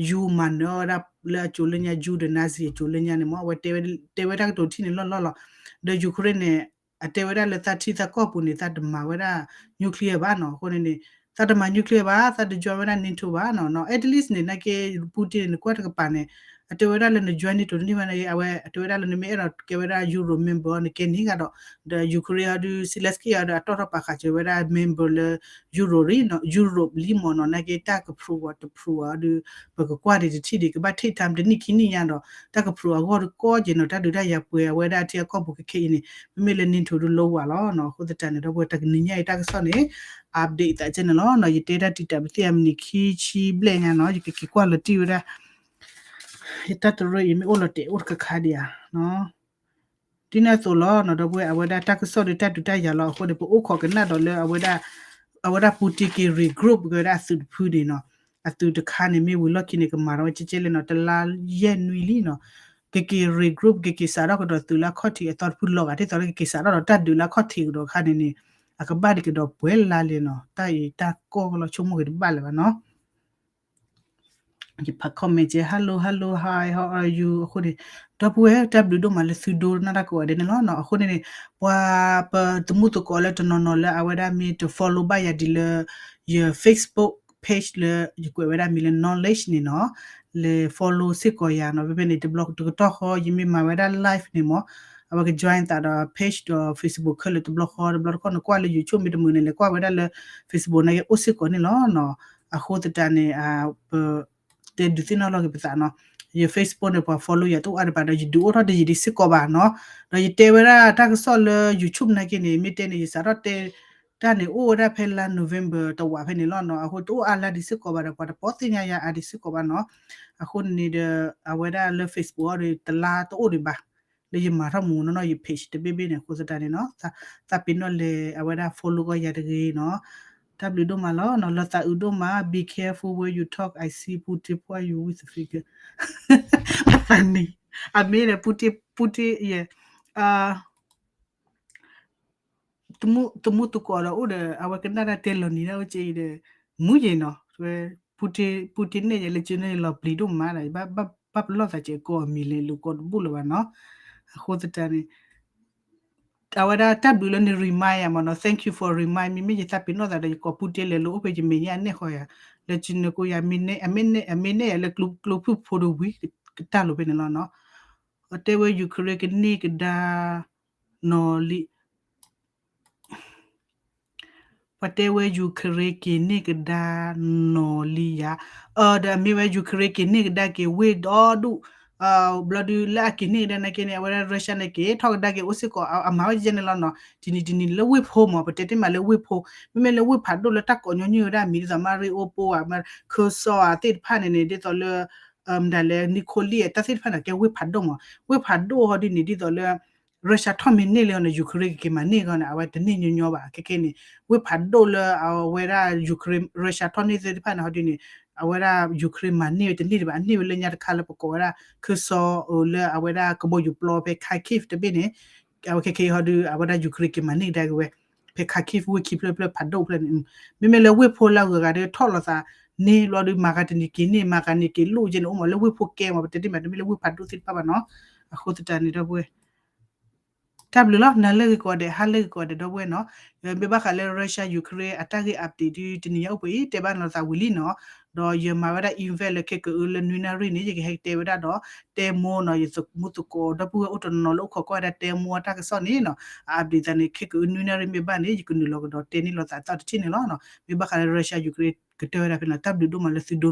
ယူမၤနၢၤဝဲဒၣ်လၢအစိၤလၢညါ ယူဒီး Nazi အစိၤလၢညါန့ၣ်မ့ၢ် အဝဲတဲဝဲတၢ်ကတိၤထံၣ်န့ၣ်လီၢ်လီၢ်လီၤ. ဒီး Ukraine န့ၣ် အတဲဝဲဒၣ်လၢသးထံသးကီၢ်ပူၤန့ၣ် သးတမၤဝဲဒၣ် nuclear ဘၣ်နီၤ အဃိန့ၣ်န့ၣ် သးတမၤ nuclear ဘၣ် သးတ join ဝဲဒၣ် NATO ဘၣ်နီၤ at least န့ၣ် နာ်က့ Putin န့ၣ် နကွၢ်တကပၤန့ၣ် အတဲဝဲဒၣ်လၢန join NATO တန့ၢ်ဘၣ်န့ၣ် အဝဲအတဲဝဲဒၣ်လၢနမ့ၢ်အဲၣ်ဒိးကဲဝဲဒၣ် Euro member နကဲန့ၢ်ဂၤဒီး ဒီး Ukraine အီၤဒုး Zelenskyy အီၤဒီး အတီၢ်ထီၣ်ပာ်ဃာ်စၢၤဝဲဒၣ် member လၢ Euro လံ Europe လံမ့ၢ်နီၤ နာ်က့တၢ်က prove တ prove အီၤဒုး ပကကွၢ်ဒံးတထံၣ်ဒံး ကဘၣ် take time တနံၣ်ခံနံၣ်ညါဒီး တၢ်က prove အဂီၢ်တကီၢ်က့ၤနီၤ တၢ်ဒုးတၢ်ယၤပှဲၤအဝဲဒၣ်ထံအကီၢ်ပူၤခဲခဲအံၤန့ၣ် မ့မ့ၢ်လၢ NATO ဒုးလီဝးလီၤနီၤ အဃိသတးန့ၣ် ဒီပုၢ်ဝဲၢ်တနံၤညါအံၤတၢ်ကစီၣ်န့ၣ် update သးကဲန့ၣ်လီၤနီၤ ယတဲတၢ်တံာ်တာ်ပသ့ၣ်အမနံၤခံဆံဘျဲၣ်ညါနီၤ ယကက့ၤကွၢ်လီၤတံၢ်ဝဲဒၣ် ယတၢ်တရၢအံၤမ့ၢ်အိၣ်လီၤတဲာ်အိၣ်တခါခါဒံးဧါနီၤ ဒ်န့ၣ်အသိးလီၤနီၤ ဒီပုၢ်ဝဲၢ် အဝဲဒၣ်တၢ်ကစီၣ်ဒီးတၢ်ဒုးတၢ်ယၤလီၤအဃိန့ၣ် ပအိၣ်ခိးကနၣ်ဒီးလၢအဝဲဒၣ် အဝဲဒၣ် Putin က့ၤ regroup က့ၤဝဲဒၣ်အသုးတဖုန့ၣ်နီၤ အသုးတခါန့ၣ် မ့ၢ်ဝံၤလီၢ်ခံန့ၣ် ကမၤထီၣ်ဝဲကဲကဲလဲၣ်နီၤ တလါယဲၢ်နွံလံနီၤ ကက့ၤ regroup ကက့ၤစးထီၣ်ကဒီးသုးလၢအခီၣ်ထံးအသီတဖုလီၤဂာ် ဒ်သိးလၢကက့ၤစးထီၣ်ဒီးတၢ်ဒုးလၢအခီၣ်ထံးကဒီးအခါန့ၣ်န့ၣ် အကဘၣ်ဒံးကဒီးပှဲၤလါလဲၣ်နီၤ တၢ်အံၤတၢ်ကီၢ်ကလီၤဆိကမိၣ်က့ၤတဘၣ်လၢၤဘၣ်နီၤ ယဖး comment ကဲ hello hello hi how are you အဃိန့ၣ် ဒီပုၢ်ဝဲၢ် တၢ်ဘျုးဒိၣ်မးလၢသုဒိကနၣ်တၢ်ကိးဂၤဒဲးန့ၣ်လီၤနီၤ အဃိန့ၣ်န့ၣ် ပှၤပသမူသကိးလၢတနီၤနီၤလၢအဝဲဒၣ်မ့ၢ်တ follow ဘၣ်ယၤဒ်လၢ ယ Facebook page လၢယကွဲးဝဲဒၣ်မံၤလၢ knowledge န့ၣ်နီၤ လဲၤ follow စ့ၢ်ကီးယၤနီၤ ဖဲဖဲန့ၣ် တဘျီတကတီၢ်ဃီ ယမ့ၢ်မၤဝဲဒၣ် live န့ၣ်မ့ၢ် အဝဲက join သးဒီး page ဒီး Facebook ခဲလၢာ်တဘျီဃီ တဘျီတခီၣ်နကွၢ်လၢ YouTube မ့ၢ်တမုာ်န့ၣ် လဲၤကွၢ်ဝဲဒၣ်လၢ Facebook န့ၣ် အိၣ်စ့ၢ်ကီးန့ၣ်လီၤနီၤ အဃိသတးန့ၣ် ပ တဲဒုးသ့ၣ်နီၣ်လီၤက့ၤပသးနီၤ ယ Facebook န့ၣ် ပှၤ follow ယၤတအိၣ်အါဒံးဘၣ်ဒီး ယဒုးအိၣ်ထီၣ်တယံာ်ဒံးစ့ၢ်ကီးဘၣ်နီၤ ဒီးယတဲဝဲဒၣ်တၢ်ကစီၣ်လၢ YouTube နာ်က့န့ၣ် မ့ၢ်တဲန့ၣ် ယစးထီၣ်တဲ တၢ်န့ၣ်အိၣ်ဝဲဒၣ်ဖဲလါ November တဝးဖဲန့ၣ်လီၤနီၤ အဃိတအိၣ်အါလါဒံးစ့ၢ်ကီးဘၣ်ဒီး ပှၤတပိာ်သ့ၣ်ညါယၤအါဒံးစ့ၢ်ကီးဘၣ်နီၤ အဃိန့ၣ်ဒီး အဝဲဒၣ်လၢ Facebook အီၤဒီး တလါတအိၣ်ဒံးဘၣ် လၢယမၤထီၣ်မူးနီၢ်နီၢ်ယ page တဘ့ၣ်ဘ့ၣ်န့ၣ် အဃိသတးန့ၣ်နီၤ သးပ့ၤနီၣ်လဲၤအဝဲဒၣ် follow ကီးယၤတဂ့ၤနီၤ တၢ်ဘျုးဒိၣ်မးလီၤနီၤ လၢသးအုးဒိၣ်မး be careful where you talk I see Putin ပှၢ် you with the finger အသးနံၤ အမ့ၢ်ဒီး Putin Putin ယဲ သမူသကိးဒီးအိၣ်ဒီး အဝဲကနၣ်တၢ်တဲလီၤနံၤဒၣ်ဝဲက့အံၤဒီး မုၢ်ယဲၢ်နီၤ ဝဲ Putin Putin န့ၣ်ယဲလၢကန့ၣ်လီၤပျံၤဒိၣ်မးဒီး ဘၣ်ပလီၢ်သးကဲကိးအမံၤလဲၤလူၤကိးတဘူၣ်လၢၤဘၣ်နီၤ အဃိသတးန့ၣ် အဝဲဒၣ်တၢ်ဘျုးလၢန remind ယၤမ့ၢ်နီၤ, thank you for remind me, မ့မ့ၢ်ယသးပ့ၤနီၣ်သးဒီး ယကိးပူတ့လဲၤလိာ်အိၣ်ဖဲယမဲာ်ညါအနဲၣ်ဃီယၤ, လၢကနၢကိယၤ အမ့ၢ်နဲၣ်ယၤလၢကျိဖုၣ်ဖိတဝံၤတၢ်လိၤဖဲန့ၣ်လီၤနီၤ. ပှၤတဲဝဲ Ukraine ကန့ၢ်ကဒါနီၤလံ ပှၤတဲဝဲ Ukraine က့ၤန့ၢ်ကဒါနီၤလံယၤ, အဒီးအမ့ၢ်ဝဲ Ukraine က့ၤန့ၢ်ကဒါက့ၤဝ့ၢ်ဒီဒူၣ်, ဘျီဒုလၢအက့ၤန့ၢ်ကဒါနာ်က့န့ၣ် အဝဲဒၣ် Russia န့ၣ်က့ၤထီၣ်ကဒါက့ၤအိၣ်စ့ၢ်ကီး အမၤဝဲယဲန့ၣ်လီၤနီၤ. တနံၤတနံၤလၢဝ့ၢ်ဖိမ့ၢ် ပတဲတ့ၢ်မးလၢဝ့ၢ်ဖိ, မ့မ့ၢ်လၢဝ့ၢ်ဖးဒိၣ်လၢတၢ်ကိးညီနုၢ်ဝဲဒၣ်အမံၤဒ်သိး Mariupol ဧါ, Kherson ဧါသ့ၣ်တဖၣ်န့ၣ်န့ၣ် ဒ်သိးလၢ မတၤလဲၣ် Nikopol တၢ်သ့ၣ်တဖၣ်န့ၣ် ကဲဝ့ၢ်ဖးဒိၣ်မ့ၢ်, ဝ့ၢ်ဖးဒိၣ်ဟီဒ်န့ၣ် ဒ်သိးလၢ Russia ထီၣ်မ့ၢ်န့ၢ်လံဟီန့ၣ် Ukraine ကက့ၤမၤန့ၢ်ဂီၢ်န့ၣ် အဝဲတန့ၢ်ညီညီဘၣ် ခဲခဲန့ၣ်, ဝ့ၢ်ဖးဒိၣ်လၢအဝဲဒၣ် Ukraine Russia ထီၣ်န့ၢ်သ့ၣ်တဖၣ်န့ၣ်ဟီဒ်န့ၣ်, အဝဲဒၣ် Ukraine မၤန့ၢ်ဝဲတန့ၢ်ဒံးဘၣ်, အန့ၢ်ဝဲလၢညါတခါလၢပကိးဝဲဒၣ် Kherson လၢအဝဲဒၣ်ကဘီယူၤပျီဖဲ Kharkiv တဘ့ၣ်န့ၣ်, အဝဲခဲခဲဟီဒု အဝဲဒၣ် Ukraine က့ၤမၤန့ၢ်ကဒါက့ၤဝဲ ဖဲ Kharkiv ဝ့ၢ်ခံဖျၢၣ်ဖျၢၣ်ဖးဒိၣ်ဖျၢၣ်န့ၣ်, မ့မ့ၢ်လၢဝ့ၢ်ဖိလၢအဂုၤအဂၤဒီးထီၣ်လိာ်သးန့ၣ် ဘျီဒု မၤဂၤတနံၤက့ၤန့ၢ် မၤဂၤန့ၣ်က့ၤလိၣ်ကဲန့ၣ် အိၣ်မးလၢဝ့ၢ်ဖိကဲမ့ၢ် ပတဲတ့ၢ်မး တမ့ၢ်လၢဝ့ၢ်ဖးဒိၣ်သ့ၣ်တဖၣ်ဘၣ်နီၤ. အဃိသတးန့ၣ်ဒီပုၢ်ဝဲၢ် တၢ်ဘျုးလီၤ နၤလၢဂ့ၤကိးဂၤဒဲး ဟါလၢဂ့ၤကိးဂၤဒဲး ဒီပုၢ်ဝဲၢ်နီၤ. မ့ၢ်ဘၣ်ဃးလၢ Russia Ukraine အတၢ်ဂ့ၢ် update ဒု တနံၤညါအိၣ်ပှဲၤအံၤ တဲဘၣ်နသးဝံၤလံနီၤ. ဒီးယမၤဝဲဒၣ် event လၢခဲကအုလၢနွံနၣ်ရံၣ်န့ၣ် ယကဟဲကတဲဝဲဒၣ်ဒီး တဲမိၢ်နီၤ ယမူသကိး ဒီပုၢ်ဝဲၢ်အိၣ်တနီၤနီၤလၢအိၣ်ခိးကွၢ်ဝဲဒၣ် တဲမိၢ်အတၢ်ကစီၣ်န့ၣ်နီၤ, အ update သးန့ၣ် ခဲကအုနွံနၣ်ရံၣ်မ့ၢ်ဘၣ်န့ၣ် ယကနုာ်လီၤကဒီးတဲန့ၢ်လိာ်သးသီတထံၣ်န့ၣ်လီၤ. မ့ၢ်ဘၣ်ဃးလၢ Russia Ukraine ကတၢၢ်ဝဲဒၣ်ဖဲနီၤ တၢ်ဘျုးဒိၣ်မးလၢသုဒိ